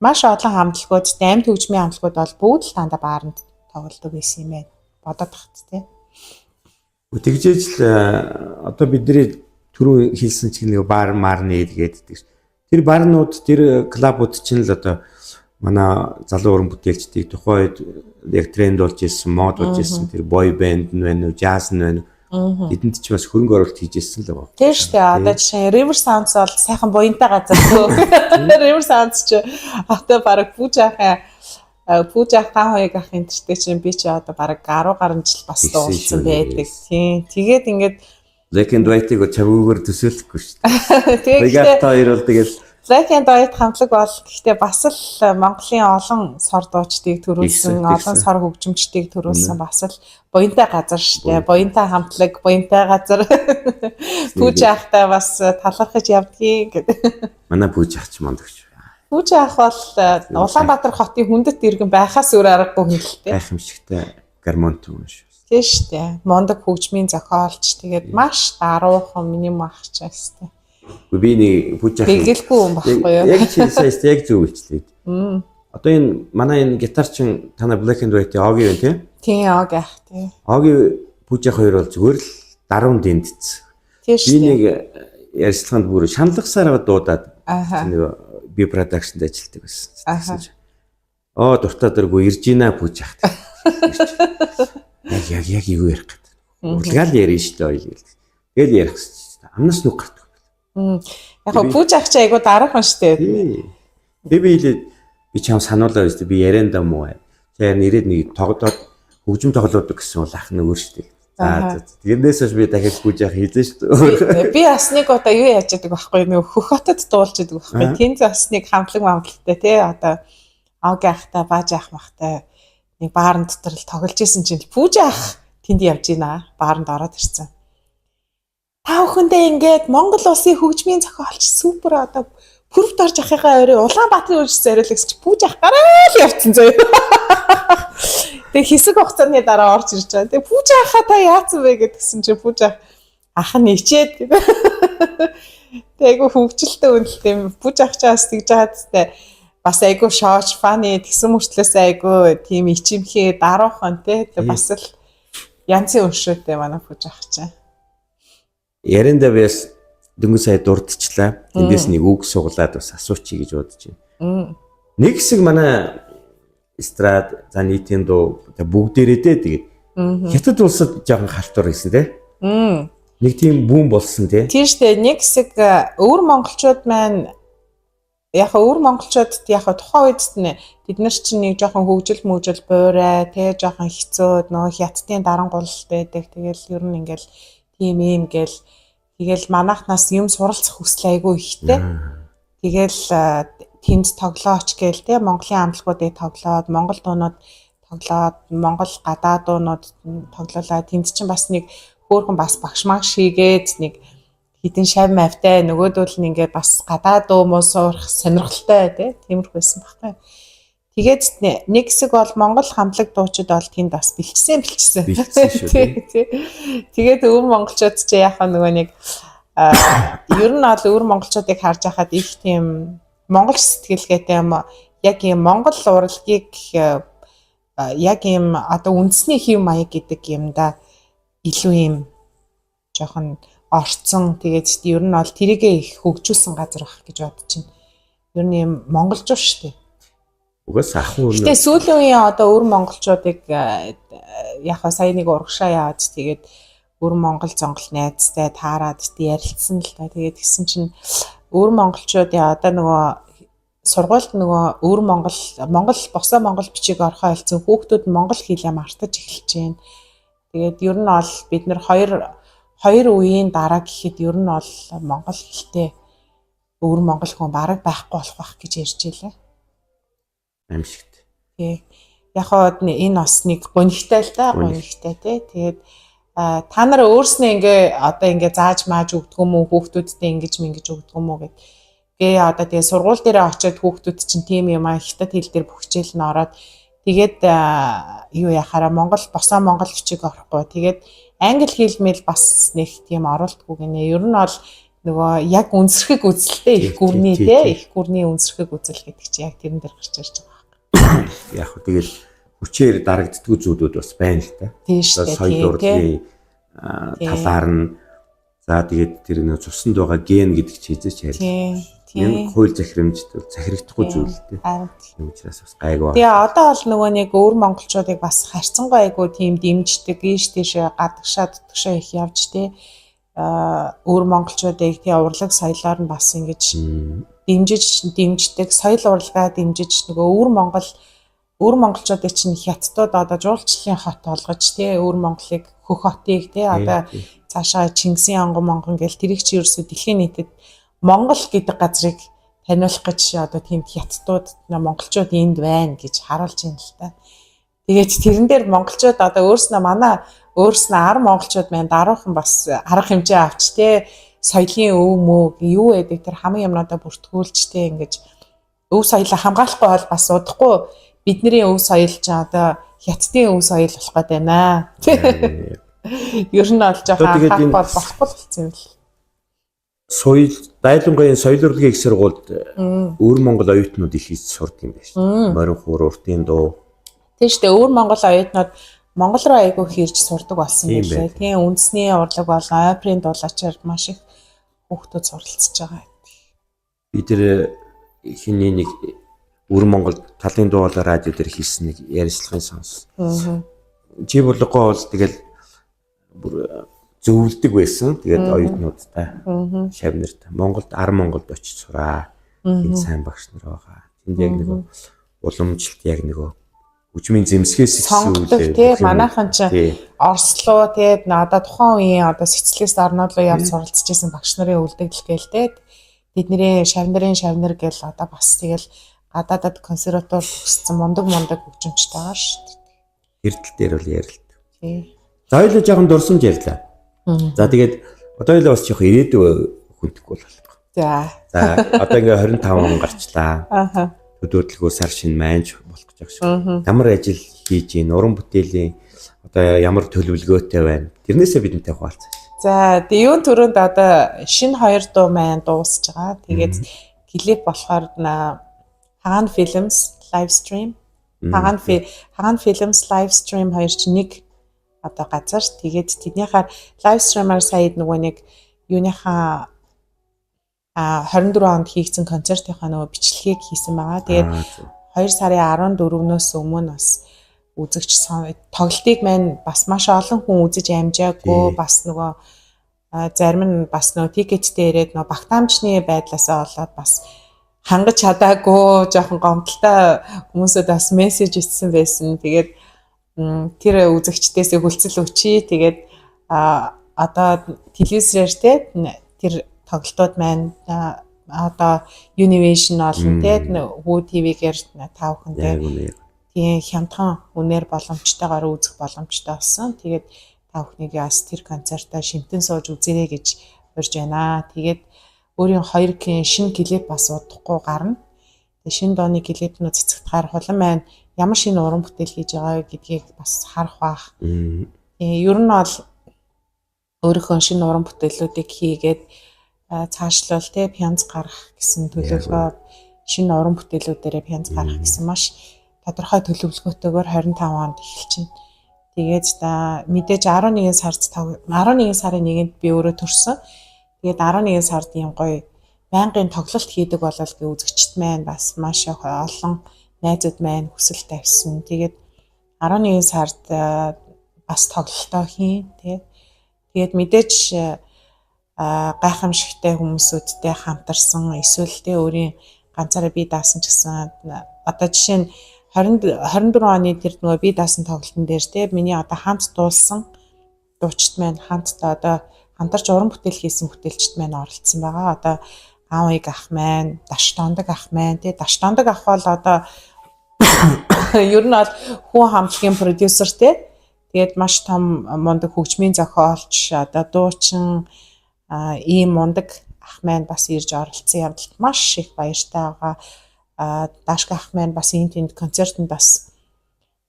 маш олон хамтлагууд, амьд хөгжмийн хамтлагууд бол бүгд л дандаа бааранд тоглодог байсан юм байна. Бодоод тахт тий. Тэгжээж л одоо бидний түрүү хэлсэн чинь нэг бар мар нээд гэдэг. Тэр барнууд, тэр club ууд чинь л одоо манай залуу уран бүтээлчдийг тухайн үед яг тренд болж ирсэн, мод болж ирсэн тэр boy band нь байна уу, jazz нь байна уу? Эдэнд ч бас хөрөнгө оруулалт хийж ирсэн л байгаа. Тийм шүү дээ. Одоо жишээ нь River Sounds бол сайхан буянтай газар төө. River Sounds ч одоо бараг Пүүж ах та хоёрыг ах энтертэй чинь би чи одоо бараг 10 гаруй жил бас дуулсан байдаг. Тийм. Тэгээд ингээд Black and White-ыг чавгүйгээр төсөөлөхгүй шүү дээ. Тэгээд та хоёр бол тэгэл Black and White хамтлаг бол гэхдээ бас л Монголын олон сор дуучдыг төрүүлсэн, олон сор хөгжимчдийг төрүүлсэн бас л буянтай газар шүү дээ. Буянтай хамтлаг, буянтай газар. Пүүж ахтай бас талархаж явдгийг гэдэг. Манай Пүүж ах ч мундагч. Пүүж ах бол Улаанбаатар хотын хүндэт иргэн байхаас өөр аргагүй юм л дээ. Гайхамшигтай гармонт юм шүү. Тийм шүү дээ. Мундаг хөгжмийн зохиолч, тэгээд маш даруухан миний мах ч бастай. Би нэг Пүүж ах Тэгэлгүй юм багхгүй юу? Яг чи сая яг зөв хэлчлээ. Одоо энэ манай энэ гитар чин танай Black and White Оги байна тий? Тийм, Оги ах тий. Оги Пүүж ах хоёр бол зүгээр л даруун дэндцсэн. Тийм шүү. Би нэг ярьцлаганд бүр шаналгасаар дуудаад нэг би production д ажилладаг байсан. Оо, дуртай дургүй ирж гинэ Пүүж ах. Яг яг яг юу ярих гэдэг. Урлагаал ярина шүү дээ хоёул. Тэгэл ярих гэсэн. Амнаас нүг гардаг. Яг го Пүүж ах чи айгу дараахан шүү дээ. Би хэлээд би чам сануулаа шүү дээ. Би ярианда муу. Тэр нэрээд нэг тогдоод Хөгжим тоглодог гэсэн бол ах нь өөр шүү дээ. За. Тэрнээс хойш би дахиад пүүж ах хийлээ шүү дээ. Би бас нэг удаа юу яаж яадаг байхгүй нөгөө хөх хотод дуулж идэг байхгүй. Тэнд бас нэг хамтлаг мамтлагтай тий одоо Ауги ахтай бааж ах махтай нэг баарн дотор л тоглож исэн чинь пүүж ах тэнд явж гинэ баарнд ороод ирсэн. Та бүхэндээ ингээд Монгол улсын хөгжмийн зохиолч супер одоо пүрвт орж ахыгаа орой Улаанбаатарын үрж зориулсан чи пүүж ах гараал явцсан заяа. Тэгээ хэсэг хугацааны дараа орж ирж байгаа. Тэгээ пүүж ахаа та яатсан бэ гэдгсэн чи пүүж ах ах нь ичээд. Тэгээ айгу хөвгчлөлтэй үнэлтэй юм. Пүүж ах чаас тэгж жаад бас айгу шооч фаны тэгсэн мөртлөөс айгу тийм ичимхээ даруухан тий. Тэгээ бас л янзын өншөөтэй манай пүүж ах чинь. Яриандаа би бас дөнгөж сая дурдчихлаа. Эндээс нэг үг суглаад бас асуучих гэж бодож байна. Нэг хэсэг манай эстрад за нийтийн дуу бүгдээрээ дээ тэгээд Хятад улсад жоохон халтур байсан тий. Нэг тийм бүүн болсон тий. Тийм шүү дээ. Нэг хэсэг өвөр монголчууд маань яг өвөр монголчуудад яг тухайн үед нь тэд нар чинь нэг жоохон хөгжил мөгжил буурай тий жоохон хэцүү нөгөө хятадын дарангуйлалт байдаг. Тэгэл ер нь ингээл тийм юм гэл тэгэл манайхнаас юм суралцах хүсэл айгүй ихтэй. Тэгэл тэнд тоглооч гээл тий Монголын амтлагуудыг тоглоод Монгол дуунууд тоглоод Монгол гадаад дуунууд тоглолаа. Тэнд чинь бас нэг хөөхөн бас багш магш хийгээд нэг хідэн шав мавтай нөгөөдөл нь ингээд бас гадаад дуу муу сурах сонирхолтой тий тиймэрхүү байсан байхгүй. Тэгээд нэг хэсэг бол Монгол хамтлаг дуучид бол тэнд бас бэлчсэн. Бэлчсэн шүү дээ. Тэгээд өвөр монголчууд чи яхаа нөгөө нэг ер нь бол өвөр монголчуудыг харж байхад их тийм монгол сэтгэлгээтэй юм яг юм монгол урлагийг яг юм одоо үндэсний хэв маяг гэдэг юм да илүү юм жоохон орцсон. Тэгээд ер нь бол тэрийгэ их хөгжүүлсэн газар байх гэж бодож байна. Ер нь юм монголжуу шүү дээ. Угаас ахын өрнө. Гэтэ сүүлийн үеийн одоо өвөр монголчуудыг яг сая нэг урагшаа яаж тэгээд өвөр монгол зонгол найзтай таарад ярилцсан л та. Тэгээд тэгсэн чинь өвөр монголчуудын одоо нөгөө сургуульд нөгөө өвөр монгол монгол босоо монгол бичиг орохоо хэлсэн хүүхдүүд монгол хэлээ мартаж эхэлж байна. Тэгээд ер нь бол бид нар хоёр үеийн дараа гэхэд ер нь бол монгол хэлтэй өвөр монгол хүн бараг байхгүй болох байх гэж ярьж байлаа. Аимшигт. Тий. Яг хоо энэ бас нэг гонигтай л да, гонигтай тий. Тэгээд та нар өөрснөө ингээ одоо ингээ зааж мааж өгдөг юм уу хүүхдүүдтэй ингэж мингэж өгдөг юм уу гэд. Гээ одоо тэгээ сургууль дээрээ очиод хүүхдүүд чинь тийм юм аа хятад хэл дээр бүх хичээл нь ороод тэгээд юу яхаараа Монгол босоо монгол бичиг орохгүй. Тэгээд англи хэл мэл бас нэг тийм оруулдаггүй гинэ. Ер нь бол нөгөө яг үнсрэхэг үзэлтэй их гүрний те их гүрний үнсрэхэг үзэл гэдэг чинь яг тэрэн дээр гарч ирж байгаа байхгүй. Яг хөө тэгэл хүчээр дарагддгүй зүйлүүд бас байна л та. Тийм шүү дээ. Соёл урлагийн талаар нь за тэгээд тэр нэг цуснд байгаа ген гэдэг чи хэзээ ч харил. Энэ хууль захирамжид бол захирагдахгүй зүйл л дээ. Тийм учраас бас гайгүй. Тэгээ одоо бол нөгөө нэг өвөр монголчуудыг бас харьцангуй айгүй тийм дэмждэг, ийш тийшээ гадагшаа дутагшаа их явж тий. Өвөр монголчуудыг тий урлаг соёлоор нь бас ингэж дэмжиж дэмждэг, соёл урлагаа дэмжиж нөгөө өвөр монголчуудыг чинь хятадууд одоо жуулчлалын хот болгож тий өвөр Монголыг хөх хотыг тий одоо цаашаа Чингисийн онгон монгон гэл тэрийг чи ерөөсөө дэлхийн нийтэд Монгол гэдэг газрыг таниулах гэж одоо тийм хятадууд монголчууд энд байна гэж харуулж байна л та. Тэгээд тэрэн дээр монголчууд одоо өөрснөө манай өөрснөө 10 монголчууд маань даруухан бас арга хэмжээ авч те соёлын өв мөг юу гэдэг тэр хамгийн юмнуудаа бүртгүүлж те ингэж өв соёлоо хамгаалахгүй бол бас удахгүй бидний өв соёл ч одоо хятадын өв соёл болох гээд байна. Ер нь бол жоохон анхаарах бол болохгүй болсон юм л. Соёл дайлангын соёл урлагийн их сургуульд өвөр монгол оюутнууд их хийж сурдаг юм байна шүү дээ. Морин хуур, уртын дуу. Тийм шүү дээ. Өвөр монгол оюутнууд Монгол руу айгүй их ирж сурдаг болсон байлээ. Тийм үндэсний урлаг болон оперын дуулаачаар маш их хүүхдүүд суралцж байгаа. Би тэр хиний нэг өвөр монгол талын дуу хоолой радио дээр хийсэн нэг ярилцлагын сонс. Чи булгоо бол тэгэл бүр зөвлөдөг байсан. Тэгээд оюутнуудтай шав нарт Монголд ар Монголд очиж сураа. Энд сайн багш нар байгаа. Тэнд яг нөгөө уламжлалт яг нөгөө Хөгжмийн зэмсгээс сонгодог тий манайхан чинь Орос руу тий одоо тухайн үеийн одоо социалист орнууд руу явж суралцж исэн багш нарын үлдэгдэл гээл тий тэдний шавнырын шавнар гэл одоо бас тэгэл гадаадад консерватор төгссөн мундаг мундаг хөгжимчтэй байгаа шүү дээ. Тэр тал дээр бол ярилт. Тий. За хоёулаа жоохон дурсамж ярьлаа. За тэгээд одоо хоёулаа бас жоохон ирээдүй хүндэхгүй болох. За. За одоо ингээ 25 он гарчлаа. Аха. Төдөөдлгөө сар шин майнж болох гэж байгаа шиг. Ямар ажил хийж гин, уран бүтээлийн одоо ямар төлөвлөгөөтэй байна. Тэрнээсээ бидэнтэй хуваалцъя. За тэгээ юун түрүүнд одоо шинэ хоёр дуу маань дуусж байгаа. Тэгээд клип болохоор Хагаан Films live stream. Хагаан Films live stream хоёр чинь нэг одоо газар. Тэгээд тэднийхээр live stream-аар сая нөгөө нэг юуныхаа 24 онд хийгдсэн концертынхаа нөгөө бичлэгийг хийсэн байгаа. Тэгээд 2 сарын 14-өөс өмнө бас үзэгч тоглолтыг маань бас маш олон хүн үзэж амжаагүй, бас нөгөө зарим нь бас нөгөө ticket тэй ирээд нөгөө багтаамжны байдлаасаа болоод бас хангаж чадаагүй, жоохон гомдолтой хүмүүсүүд бас мессеж ичсэн байсан. Тэгээд тэр үзэгчдээсээ хүлцэл өчье. Тэгээд одоо телевизээр те тэр тоглолтууд маань одоо Univision олон те Woo TV-гээр та бүхэндээ тийм хямдхан үнээр боломжтойгоор үзэх боломжтой болсон. Тэгээд та бүхнийг бас тэр концертаа шимтэн сууж үзээрэй гэж урьж байна. Тэгээд өөрийн хоёр шинэ клип бас удахгүй гарна. Тэгээд шинэ дууны клипнүүд цэцэгдгээр хулан маань ямар шинэ уран бүтээл хийж байгаа гэдгийг бас харах бах. Тэгээ ер нь бол өөрийнхөө шинэ уран бүтээлүүдийг хийгээд цаашлуул те пянз гаргах гэсэн төлөвлөгөө, шинэ уран бүтээлүүдээрээ пянз гаргах гэсэн маш тодорхой төлөвлөгөөтэйгээр 25 онд эхэлчихнэ. Тэгээд та мэдээж 11 сард 11 сарын 1-нд би өөрөө төрсөн. Тэгээд 11 сард ийм гоё байнгын тоглолт хийдэг болол гэ үзэгчд маань бас маш их олон найзууд маань хүсэл тавьсан. Тэгээд 11 сард бас тоглолтоо хийн тий. Тэгээд мэдээж гайхамшигтай хүмүүсүүдтэй хамтарсан, эсвэл тэ өөрийн ганцаараа бие даасан ч гэсэн, одоо жишээ нь 20 24 оны тэр нөгөө бие даасан тоглолтын дээр те миний одоо хамт дуулсан дуучид маань, хамт одоо хамтарч уран бүтээл хийсэн бүтээлчд маань оролцсон байгаа. Одоо Аавыг ах маань, Даш Дондог ах маань тий, Даш Дондог ах бол одоо ер нь бол хүн хамтлагийн продюсер тий. Тэгээд маш том мундаг хөгжмийн зохиолч, одоо дуучин, ийм мундаг ах маань бас ирж оролцсон явдалд маш их баяртай байгаа. Дашка ах маань бас энэ тэнд концертод бас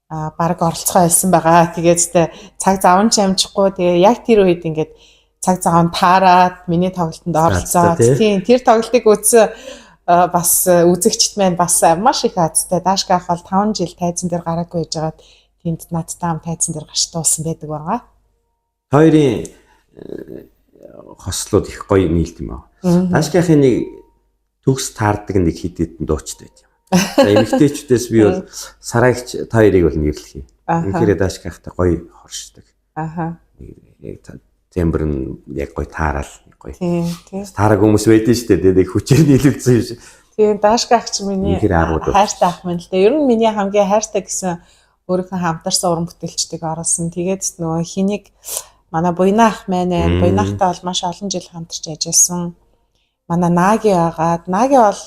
баг оролцохоо хэлсэн байгаа. Тэгээд тэ цаг заван ч амжихгүй. Тэгээ яг тэр үед ингээд цаг заван таарад миний тоглолтод оролцоод, тийм, тэр тоглолтыг үзсэн бас үзэгчд маань бас маш их азтай. Дашка ах бол 5 жил тайзан дээр гараагүй байжгаад тэнд надтай хам тайзан дээр гарч дуулсан байдаг байгаа. Хоёрын хослууд их гоё нийлт юм аа. Дашкахын нэг төгс таардаг нэг хит хитэн дуучтай байт юм. За, эмэгтэйчүүдээс би бол сараагч та хоёрыг бол нэрлэх юм. Үнэхээр Дашкахтай гоё хоршдог. Яг тембр нь яг гоё таараал гоё. Тийм тий. Таараг хүмүүс байдэн шүү дээ. Нэг хүчээр нийлүүлсэн юм шиг. Тийм, Дашка ах чинь миний хайртай ах маань л дээ. Ер нь миний хамгийн хайртай гэсэн өөрийнхөө хамтарсан уран бүтээлчдэг оруулсан. Тэгээд нөгөө хэнийг манай Буйна ах маань байна. Буйна ахтай бол маш олон жил хамтарч ажилласан. Манай Наги байгаад, Наги бол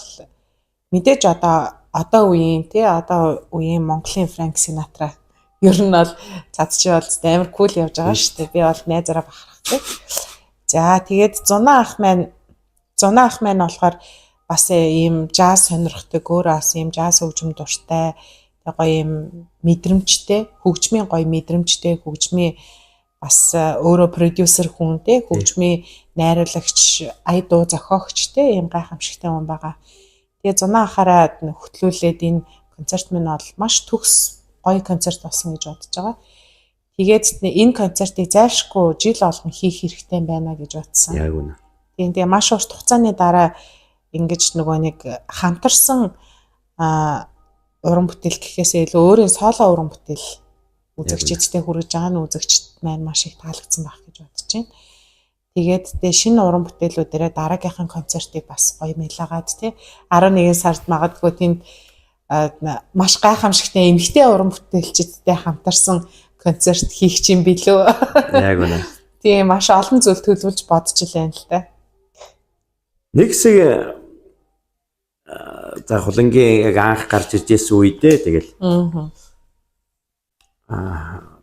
мэдээж одоо үеийн тий одоо үеийн Монголын Франк Синатра, ер нь бол цад чи бол амар cool явж байгаа шүү дээ. Би бол найзаараа бахархдаг. За, тэгээд Зуна ах маань, Зуна ах маань болохоор бас ийм жаз сонирхдаг, өөрөө бас ийм жаз хөгжим дуртай, тэг гоё ийм мэдрэмжтэй, хөгжмийн гоё мэдрэмжтэй, хөгжмийн бас өөрөө продюсер хүн те, хөгжмийн найруулагч, ая дуу зохиогч те, ийм гайхамшигтай хүн байгаа. Тэгээ Зуна ахаараа хөтлүүлээд энэ концерт минь бол маш төгс гоё концерт болсон гэж бодож байгаа. Тэгээд энэ концертыг зайлшгүй жил болгон хийх хэрэгтэй юм байна гэж бодсон. Яг үнэ. Тийм, тэгээ маш урт хугацааны дараа ингэж нөгөө нэг хамтарсан уран бүтээл гэхээсээ илүү өөрийн соло уран бүтээл үзэгчидтэй хүргэж байгаа нь үзэгчд маань маш их таалагдсан байх гэж бодож байна. Тэгээд тэгээ шинэ уран бүтээлүүдээрээ дараагийнхын концертыг бас гоё мэлаагаад тий 11 сард магадгүй тэнд маш гайхамшигтай эмэгтэй уран бүтээлчдтэй хамтарсан концерт хийх юм билүү. Яг үнэ. Тийм, маш олон зүйл төлөвлөж бодож илэн л та. Нэг хэсэг за хулангийн яг анх гарч ирж байсан үедээ тэгэл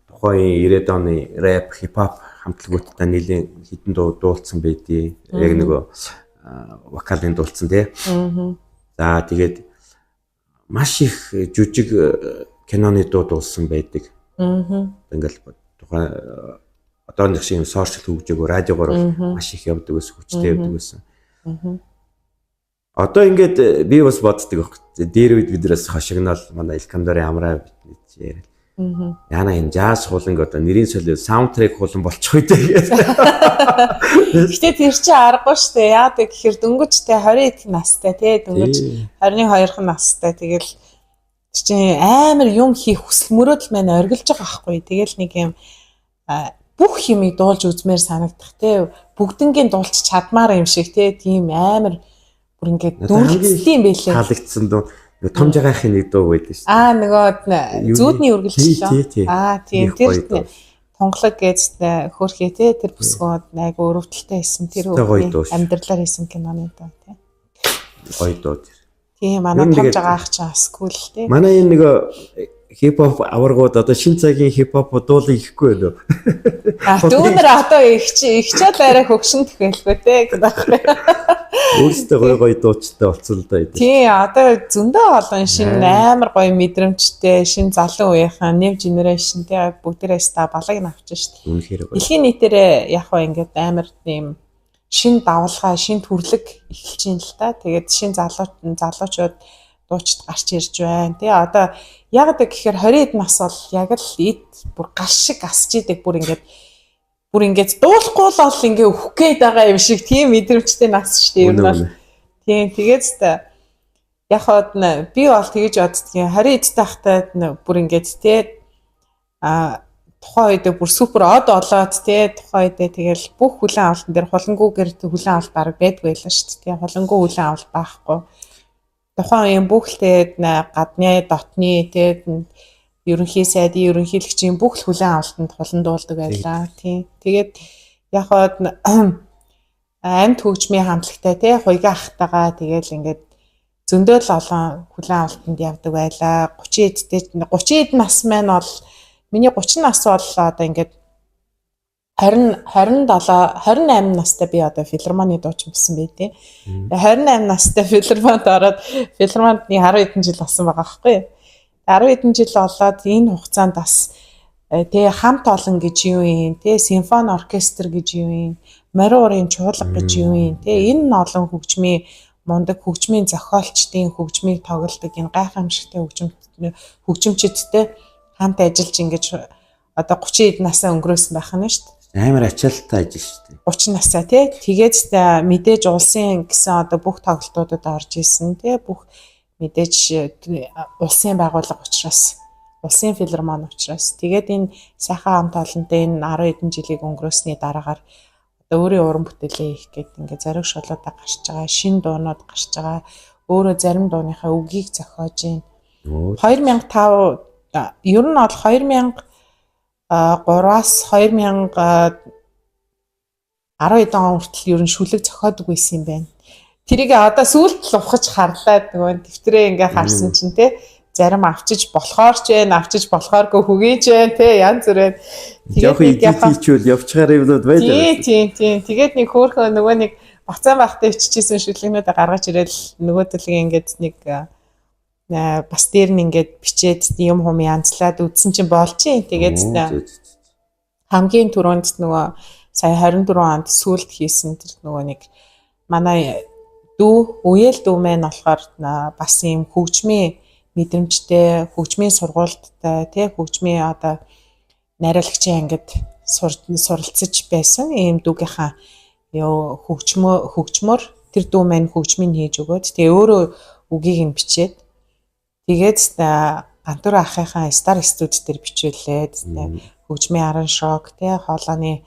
тухайн 90-ад оны рэп, хипхоп хамтлагуудтай нэлийн хэдэн дуу дуулсан байдий. Яг нөгөө вокалын дуулсан тий. За тэгээд маш их жүжиг киноны дуу дуулсан байдаг. Ингээл тухайн одоо нэг шиг юм сошиал хөгжөөгөө радиогоор маш их явдаг байсан, хүчтэй явдаг байсан. Одоо ингээд би бас боддог байхгүй. Дээр үед биднээс хошигнол манай Илкандорын амраа бид яриад. Яна энэ жаз хуланг одоо нэрийн солио саундтрек хулан болчих үү гэдэг. Гэтэ тэр чинь аргагүй шүү дээ. Яа гэхээр дөнгөж те 20 эдэн настай те дөнгөж 22 настай тэгэл тэр чинь амар юм хийх хүсэл мөрөөдөл маань оргилж байгаа байхгүй. Тэгэл нэг юм бүх юмыг дуулж үзмээр санагдах те бүгднгийн дуулч чадмаар юм шиг те тийм амар бүр ингээд дүрлцсэн юм байлээ. Таалагдсан дуу том жагаахын нэг дуу байдаг шүү дээ. Аа нөгөө зүүдний үргэлжлэл. Аа тийм тэр тунгалаг гэж хөөрхий те тэр бүсгүүд айгу өрөвдөлтэй хийсэн тэр амьдралаар хийсэн киноны дуу те. Гоё дуу тэр. Тийм манай том жагаах чинь скул те. Манай энэ нөгөө хипхоп аваргууд одоо шин цагийн хипхоп дуулыг ихгүй байна уу? А дүүнер одоо их чи их ч л арай хөгшин төхөлгүй те гэдэг байхгүй. Өөрсдөө гоё гоё дуучтай болсон л да. Тийм одоо зөндөө олон шинэ амар гоё мэдрэмжтэй шинэ залуу үеийнхэн new generation те бүгдээрээ ста балаг нь авчих шүү дээ. Үнэхээр гоё. Дэлхийн нийтээр яг хаа ингээд амар тийм шин давлгаа, шин төрлөг эхэлж байна л та. Тэгээд шин залуучууд дуучид гарч ирж байна. Тэгээ одоо яг л гэхээр 20 эд нас бол яг л эд бүр гал шиг асч идэг бүр ингээд дуулахгүй л бол ингээ өөх гээд байгаа юм шиг тийм мэдрэмжтэй нас шүү дээ. Ер нь бол тийм тэгээд яг хаад би бол тэгэж боддгийн 20 эдтэй байхдаа бүр ингээд те а тухайн үедээ бүр супер од олоод те тухайн үедээ тэгэл бүх хүлэн авалтан дээр хулангүүгээр хүлэн авалт бараг байдгүй байлаа шүү дээ. Хулангуу хүлэн авалт байхгүй. Тухайн үеийн бүх л тэгээд гадны дотны тэгээд ерөнхий сайдын ерөнхийлөгчийн бүх л хүлэн авалтанд хулан дуулдаг байлаа. Тийм. Тэгээд яг хаад амьд хөгжмийн хамтлагтай те хуйгаа ахтайгаа тэгэл ингээд зөндөө л олон хүлэн авалтанд явдаг байлаа. 30 эдтэй 30 эд нас маань бол миний 30 нас бол одоо ингээд 20 27 28 настай би одоо филармоны дуучин болсон бай тээ. 28 настай филармонд ороод филармонд нэг 10 хэдэн жил болсон байгаа байхгүй юу? 10 хэдэн жил болоод энэ хугацаанд бас тэгээ хамт олон гэж юу юм, тэ симфони оркестр гэж юу юм, морин уурын чуулга гэж юу юм, тэ энэ олон хөгжмийн мундаг хөгжмийн зохиолчдын хөгжмийг тоглодог энэ гайхамшигтай хөгжимчдтэй хамт ажиллаж ингэж одоо 30 эд насаа өнгөрөөсөн байх нь шүү дээ. Амар ачаалттай ажил шүү дээ. 30 насаа тий. Тэгээд мэдээж улсын гэсэн одоо бүх тоглолтуудад орж исэн тий. Бүх мэдээж улсын байгууллага учраас, улсын филармони учраас тэгээд энэ сайхан хамт олонтой энэ 10 хэдэн жилийг өнгөрөөсний дараагаар одоо өөрийн уран бүтээлээ хийх гээд ингээд зориг шулуудаа гарч байгаа, шин дуунууд гарч байгаа. Өөрөө зарим дууныхаа үгийг зохиож байна. 2005 ер нь бол 2003-аас 2010 он хүртэл ер нь шүлэг зохиодог байсан юм байна. Тэрийг одоо сүүлд л ухаж харлаа нөгөө дэвтрээ ингээ харсан чинь те зарим авчиж болохоор ч байна, авчиж болохооргүй хүгийж байна те янз бүр. Тэгээд нэг хийчихвэл явчихаар юмнууд байлаа. Тийм тийм. Тэгээд нэг хөөхөө нөгөө нэг бацаан байхдаа иччихсэн шүлгнүүдээ гаргаж ирэл нөгөө төлөг ингээд нэг бас дээр нь ингээд бичээд юм хум янзлаад үдсэн чинь болж. Тэгээд хамгийн түрүүнд нөгөө сая 24 онд сүүлд хийсэн тэр нөгөө нэг манай дүү үеэл дүү маань болохоор бас ийм хөгжмийн мэдрэмжтэй, хөгжмийн сургуульттай, тий хөгжмийн одоо найруулагчийн ангид суралцаж байсан ийм дүүгийнхаа юу хөгжмөр тэр дүү маань хөгжмийг хийж өгөөд тэгээ өөрөө үгийг нь бичээд тэгээд Гантүр ахынхаа Star Studio дээр бичүүлээд хөгжмийн араншок тий хоолойны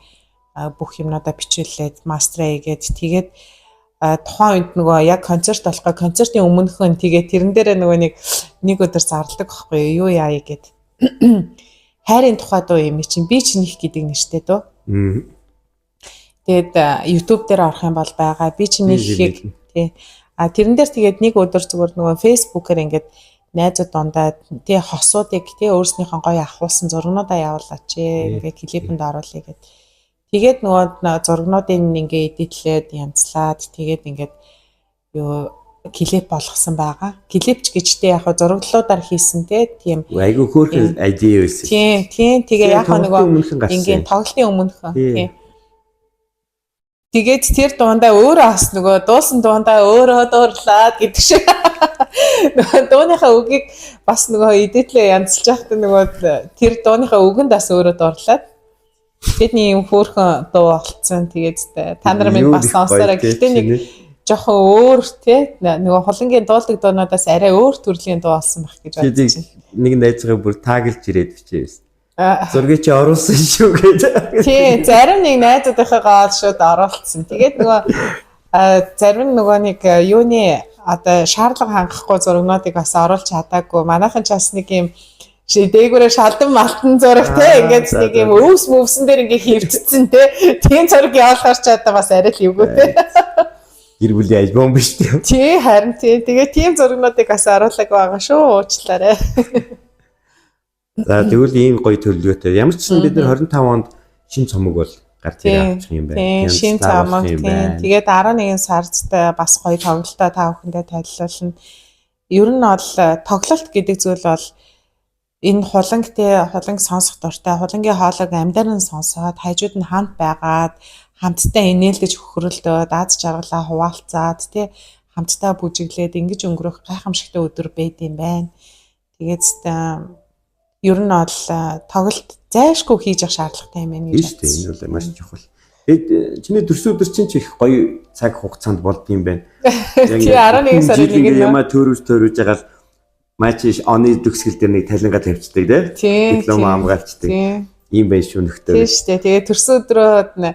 бүх юмнуудаа бичүүлээд мастраа хийгээд тэгээд тухайн үед нөгөө яг концерт болохгүй концертын өмнөхөн тэгээд тэрэн дээрээ нөгөө нэг нэг өдөр зарладаг байхгүй юу яая гэд. Хайрын тухай дуу юм чинь би чинь их гэдэг нэртэй дуу. Тэгээд YouTube дээр орох юм бол байгаа. Би чинь ихийг тий. А тэрэн дээр тэгээд нэг өдөр зүгээр нөгөө Facebook-ээр ингээд найзууд дундаа тий хосуудыг тий өөрснийхөө гоё ахуулсан зургнуудаа явуулаач ээ ингээд клипэнд оруулъя гэд. Тэгээд нөгөө зургнуудыг ингээ edit лээд янзлаад тэгээд ингээд юу клип болгосон байгаа. Клипч гэжтэй яг зураглалуудаар хийсэн те тийм. Айгу хөөрхөн idea байсан. Тийм, тийм. Тэгээ яг нөгөө ингээд тоглолтын өмнөхөн. Тийм. Тэгээд тэр дуундаа өөрөө бас нөгөө дуусан дуундаа өөрөө дуурлаад гэдэг шиг. Нөгөө дууныхаа үгийг бас нөгөө edit лээ янзлж байхдаа нөгөө тэр дууныхаа үгэнд бас өөрөө дуурлаад тэдний юм хөөрхөн дуу болцсон. Тэгээд та нар минь бас сонсоорой. Гэхдээ нэг жоохон өөр те нөгөө хулангийн дуулдаг дуунуудаас арай өөр төрлийн дуу болсон байх гэж бодож байна. Нэг найзгаа бүр tag лж ирээд бичээвсэн. Зургийг чи оруулсан шүү гэж. Тий, зарим нэг найзуудынхаа шууд оруулсан. Тэгээд нөгөө зарим нөгөө нэг юуны одоо шаардлага хангахгүй зургнуудыг бас оруулж чадаагүй. Манайхан ч бас нэг юм дээгүүрээ шалдан малтан зураг те ингээд нэг юм өвс мөвсөн дээр ингээд хөвтцэн те. Тийм зураг явуулахар ч одоо бас арай л эвгүй те. Гэр бүлийн альбом биш тийм. Тий, харин тий. Тэгээ тийм зургнуудыг бас оруулаагүй байгаа шүү. Уучлаарай. За тэгвэл ийм гоё төлөвлөгөөтэй. Ямар ч сан бид нар 25 онд шин цомог бол гарч ирээ авчих юм байна. Шин цомог тийм. Тэгээд 11 сард бас гоё тоглолтоо та бүхэндээ танилцуулна. Ер нь бол тоглолт гэдэг зүйл бол энэ хуланг те хуланг сонсох дуртай, хулангийн хоолойг амьдаар нь сонсоод хажууд нь хамт байгаад хамтдаа инээлдэж хөхрөлдөөд аз жаргалаа хуваалцаад те хамтдаа бүжиглээд ингэж өнгөрөх гайхамшигтай өдөр байд юм байна. Тэгээд ер нь бол тоглолт зайлшгүй хийж явах шаардлагатай юм байна гэж бодсон. Энэ бол маш чухал. Тэгээд чиний төрсөн өдөр чинь ч их гоё цаг хугацаанд болд юм байна. Яг 11 сарын 1-нд ямаа төрөж төрөж байгаа л маач оны төгсгөл дээр нэг талинга тавьчихдаг тий. Диплом хамгаалцдаг. Ийм байх шүү нөхдөр. Тийм шүү дээ. Тэгээд төрсөн өдрөө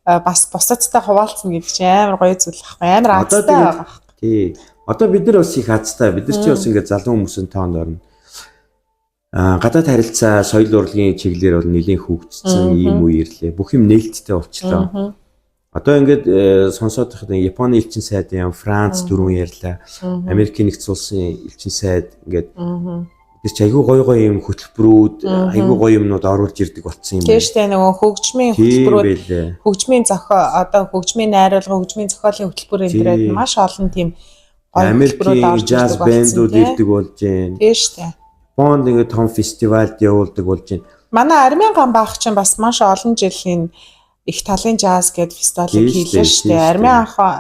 бас бусадтай хуваалцна гэдэг чинь амар гоё зүйл байхгүй амар азтай байгаа байхгүй. Тий. Одоо бид нар бас их азтай. Бид нар чи бас ингээд залуу хүмүүсийн тоонд орно. Гадаад харилцаа, соёл урлагийн чиглэлээр бол нэлийн хөгжсөн ийм үе ирлээ. Бүх юм нээлттэй болчлоо. Одоо ингээд сонсоод байхад Японы элчин сайд юм, Франц дөрвөн ярьлаа. Америкийн нэгдсэн улсын элчин сайд ингээд тэр чи айгүй гоё гоё юм хөтөлбөрүүд, айгүй гоё юмнууд оруулж ирдэг болцсон юм байна. Тийм шүү дээ, нөгөө хөгжмийн хөтөлбөрүүд, хөгжмийн зохиол, одоо хөгжмийн найруулга, хөгжмийн зохиолын хөтөлбөр энэ төрөд маш олон тийм гоё хөтөлбөрүүд орж ирдэг болсон. Jazz band ууд ирдэг болж байна. Тийм шүү дээ. Японд ингээд том фестивальд явуулдаг болж байна. Манай Армян гам баах чинь бас маш олон жилийн их талын жаз гээд фестивалыг хийлээ шүү дээ.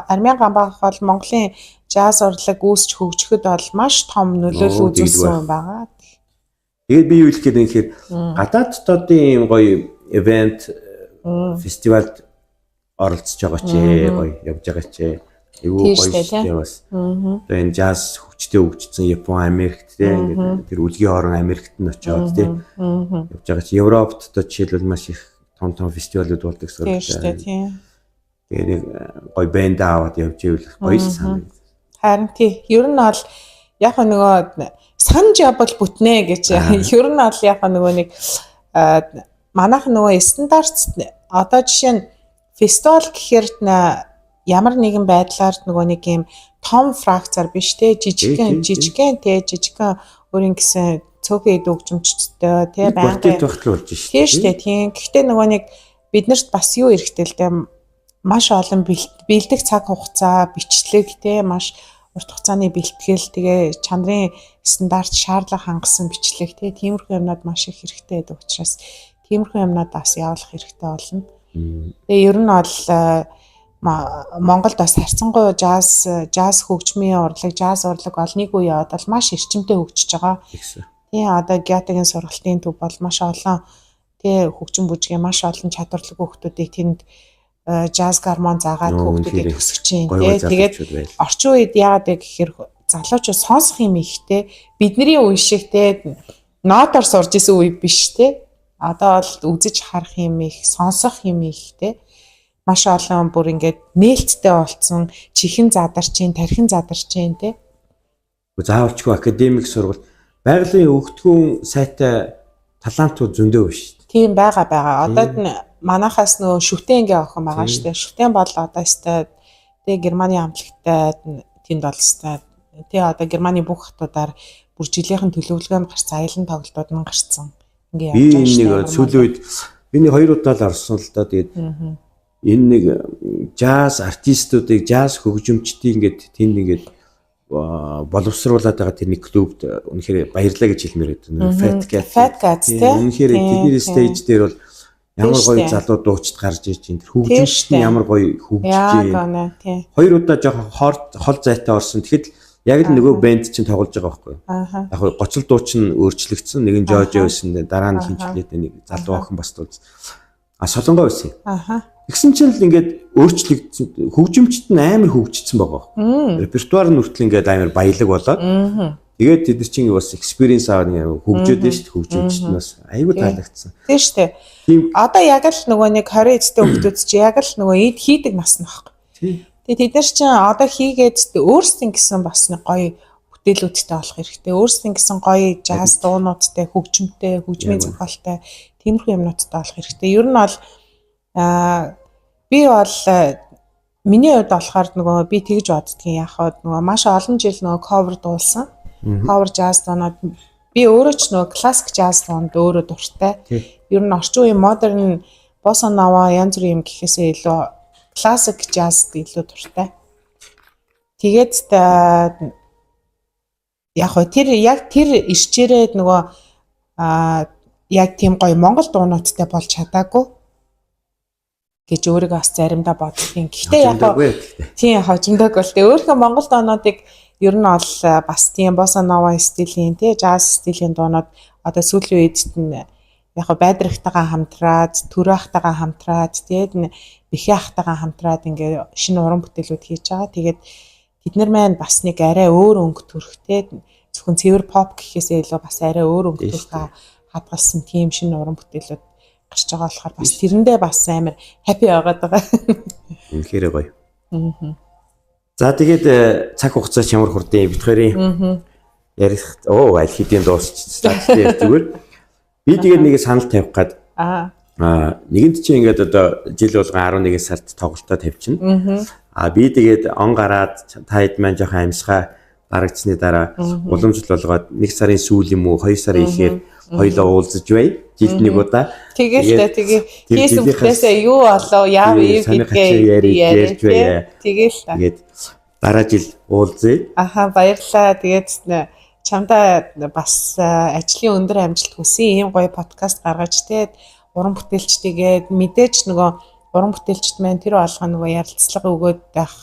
Армян гам баах бол Монголын жаз урлаг үүсч хөгжихэд бол маш том нөлөөлөл үзүүлсэн байгаа. Тэгээд би юу хэлэх гээд юм гэхээр гадаад дотоодын ийм гоё event фестивальд оролцож байгаа ч гоё явж байгаа ч айгүй гоё шүү дээ бас. Одоо энэ жаз хүчтэй хөгжсөн Япон, Америкт те ингээд тэр үлгийн орон Америкт нь очиод те явж байгаа чи Европт одоо жишээлбэл маш их том том фестивалууд болдог сургууль. Тийм. Тэгээ нэг гоё band аваад явж ивэл гоё л санагдав. Харин тий. Ер нь бол яг нөгөө санаж явбал бүтнэ гэж. Ер нь бол яг нөгөө нэг манайх нөгөө стандарт одоо жишээ нь фестивал гэхээр ямар нэгэн байдлаар нөгөө нэг юм том фракцаар биш те жижигхэн жижигхэн те жижигхэн өөрийн гэсэн цөөхөн эд хөгжимчдтэй те байнгын болж шээ. Тийм шүү дээ тийм. Гэхдээ нөгөө нэг биднэрт бас юу эрэхтэй л дээ маш олон бэлдэх цаг хугацаа, бичлэг те маш урт хугацааны бэлтгэл тэгээ чанарын стандарт шаардлага хангасан бичлэг те тиймэрхүү юмнууд маш их хэрэгтэй байдаг учраас тиймэрхүү юмнууд бас явуулах хэрэгтэй болно. Тэгээ ер нь бол Монголд бас харьцангуй жаз хөгжмийн урлаг, жаз урлаг олныг үе яваад бол маш эрчимтэй хөгжиж байгаа. Тийм одоо Гятагийн сургалтын төв бол маш олон тий хөгжим бүжгийн маш олон чадварлаг хүүхдүүдийг тэнд жаз гармон заагаад хүүхдүүдийг төсөж чинь тий. Тэгээд орчин үед яагаад вэ гэхээр залуучууд сонсох юм ихтэй бидний үе шиг тий нотоор сурж исэн үе биш тий. Одоо бол үзэж харах юм их, сонсох юм ихтэй. Маш олон бүр ингээд нээлттэй болцсон чихэн задарч чинь, тархин задарч чинь тий. Заавалчгүй академик сургалт. Байгалийн өгдгүүн сайтай талантууд зөндөө байна шүү дээ. Тийм байгаа. Одоо манахаас нөгөө шүтэн ингээ охин байгаа шүү дээ. Шүтэн бол одоо өстой тэгээ Германы хамтлагтай тэнд бол өстой. Тэгээ одоо Германы бүх хотуудаар бүр жилийнхэн төлөвлөгөөнд гарсан, аялан тоглолтууд нь гарсан. Ингээ Би энэ нэг сүүлийн үед би нэг хоёр удаа л орсон л да. Тэгээд энэ нэг жаз артистуудыг, жаз хөгжимчдийг ингээд тэнд ингээд боловсруулад байгаа тэр нэг клубд үнэхээр баярлаа гэж хэлмээр байдаг. Fat Cat. Fat Cats тий. Үнэхээр тэдний stage дээр бол ямар гоё залуу дуучид гарч иж чинь тэр хөгжимчд нь ямар гоё хөгжиж байна. Хоёр удаа жоохон хол зайтай орсон. Тэгэхэд яг л нөгөө бэнд чинь тоглож байгаа байхгүй юу? Яг гоо гоцол дууч нь өөрчлөгдсөн. Нэг нь Жожо байсан, дараа нь хинчлээд нэг залуу охин бас дуулсан. А Солонгоо байсан. Тэгсэн чинь л ингээд өөрчлөгдсөн. Хөгжимчд нь амар хөгжчихсэн байгаа байхгүй. Репертуар нь хүртэл ингээд амар баялаг болоод. Тэгээд тэд нар чинь бас experience аваад ингээд хөгжөөд нь шүү дээ. Хөгжимчд нь бас айгүй таалагдсан. Тийм шүү дээ. Одоо яг л нөгөө нэг 20 эдтэй хүмүүс чи яг л нөгөө эд хийдэг нас нь байхгүй. Тэгээ тэд нар чинь одоо хийгээд өөрсдийн гэсэн бас нэг гоё бүтээлүүдтэй болох хэрэгтэй. Өөрсдийн гэсэн гоё жаз дуунуудтай, хөгжимтэй, хөгжмийн зохиолтой тиймэрхүү юмнуудтай болох хэрэгтэй. Ер нь бол би бол миний хувьд болохоор нөгөө би тэгж боддгийн яг хаад нөгөө маш олон жил нөгөө cover дуулсан. Cover jazz дуунууд би өөрөө ч нөгөө классик jazz дуунд өөрөө дуртай. Ер нь орчин үеийн modern bossa nova янз бүрийн юм гэхээсээ илүү классик jazz илүү дуртай. Тэгээд яг хөө тэр яг тэр ирчээрээ нөгөө яг тийм гоё монгол дуунуудтай болж чадаагүй гэж өөрийгөө бас заримдаа боддгийн. Гэхдээ яг тийм хожимдоогүй л дээ. Өөрийнхөө монгол дуунуудыг ер нь бол бас тийм bossa nova стилийн тий jazz стилийн дуунууд одоо сүүлийн үед нь яг байдрагтайгаа хамтраад, төрөөхтэйгээ хамтраад, тэгээд бэхээ ахтайгаа хамтраад ингээ шинэ уран бүтээлүүд хийж байгаа. Тэгээд тэд нар маань бас нэг арай өөр өнгө төрхтэй зөвхөн цэвэр pop гэхээсээ илүү бас арай өөр өнгө төрхөө хадгалсан тийм шинэ уран бүтээлүүд гарч байгаа болохоор бас тэрэндээ бас амар happy байгаад байгаа. Үнэхээр гоё. За тэгээд цаг хугацаа ч ямар хурдан бит хоёрын ярих аль хэдийн дуусчихсан. Тэгээд зүгээр би тэгээд нэг санал тавих гад нэгэнд чи ингээд одоо жил болгон 11 сард тоглолтоо тавьчихна. Би тэгээд он гараад та хэд маань жоохон амьсгаа дарагдсны дараа уламжлал болгоод 1 сарын сүүл юм уу 2 сарын ихээр хоёлоо уулзаж бай. Жилд нэг удаа. Тэгэл та тэгээ хийсэн бүтээсээ юу болов яав ив гэдгээ ярьж бай. Тэгэл та. Тэгээд дараа жил уулзъя. Аха баярлалаа. Тэгээд чамдаа бас ажлын өндөр амжилт хүсье. Ийм гоё подкаст гаргаж тэгээд уран бүтээлчдийгээ мэдээж нөгөө уран бүтээлчд маань тэр болгоо нөгөө ярилцлага өгөөд байх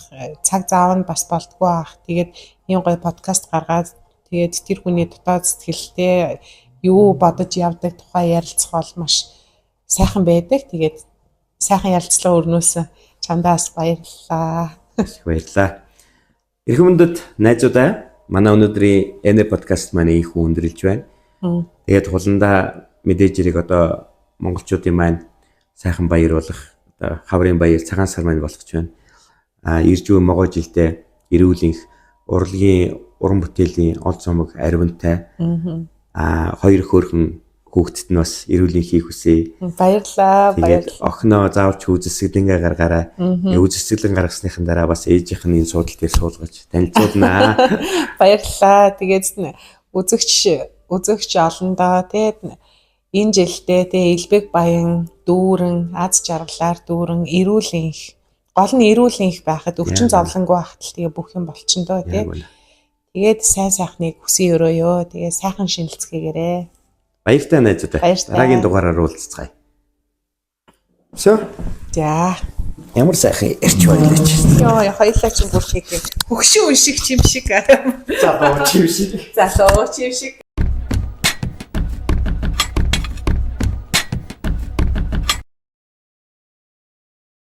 цаг зав нь бас болдгоо ах. Тэгээд ийм гоё подкаст гаргаад тэгээд тэр хүний дотоод сэтгэлтэй юу бодож явдаг тухай ярилцах бол маш сайхан байдаг. Тэгээд сайхан ярилцлага өрнөөсөн чамдаас баярлалаа. Баярлалаа. Эрхэм хүндэт найзуудаа, манай өнөөдрийн Эн подкаст маань их өндөрлж байна. Тэгээд хуландаа мэдээж хэрэг одоо монголчуудын маань сайхан баяр болох одоо хаврын баяр цагаан сар маань болох ч байна. Ирж буй могой жилдээ эрүүл энх урлагийн уран бүтээлийн ол цомог аривнтай. Хоёр хөөрхөн хүүхдэд нь бас эрүүл энхийг хүсье. Баярлалаа. Тэгээд охиноо заавч үзэсгэлэнгээ гаргаарай. Үзэсгэлэн гаргасныхан дараа бас ээжийнх нь энэ суудал дээр суулгаж танилцуулнаа. Баярлалаа. Тэгээд үзэгч олондоо тэгээд энэ жилдээ тэгээ элбэг баян дүүрэн аз жаргалаар дүүрэн эрүүл энх гол нь эрүүл энх байхад өвчин зовлонгүй байхад л тэгээ бүх юм болчихно доо тий. Тэгээд сайн сайхныг хүсэн өрөөё. Тэгээд сайхан шинэлцгээгээрэй. Баяртай найзуудаа. Дараагийн дугаараар уулзцгаая. Всё. За. Ямар сайхан ярьч байлаа чи. Йоо, хоёлаа чи бүр шиг хөгшин уншиг чим шиг. Залуу чим шиг. Залуу чим шиг.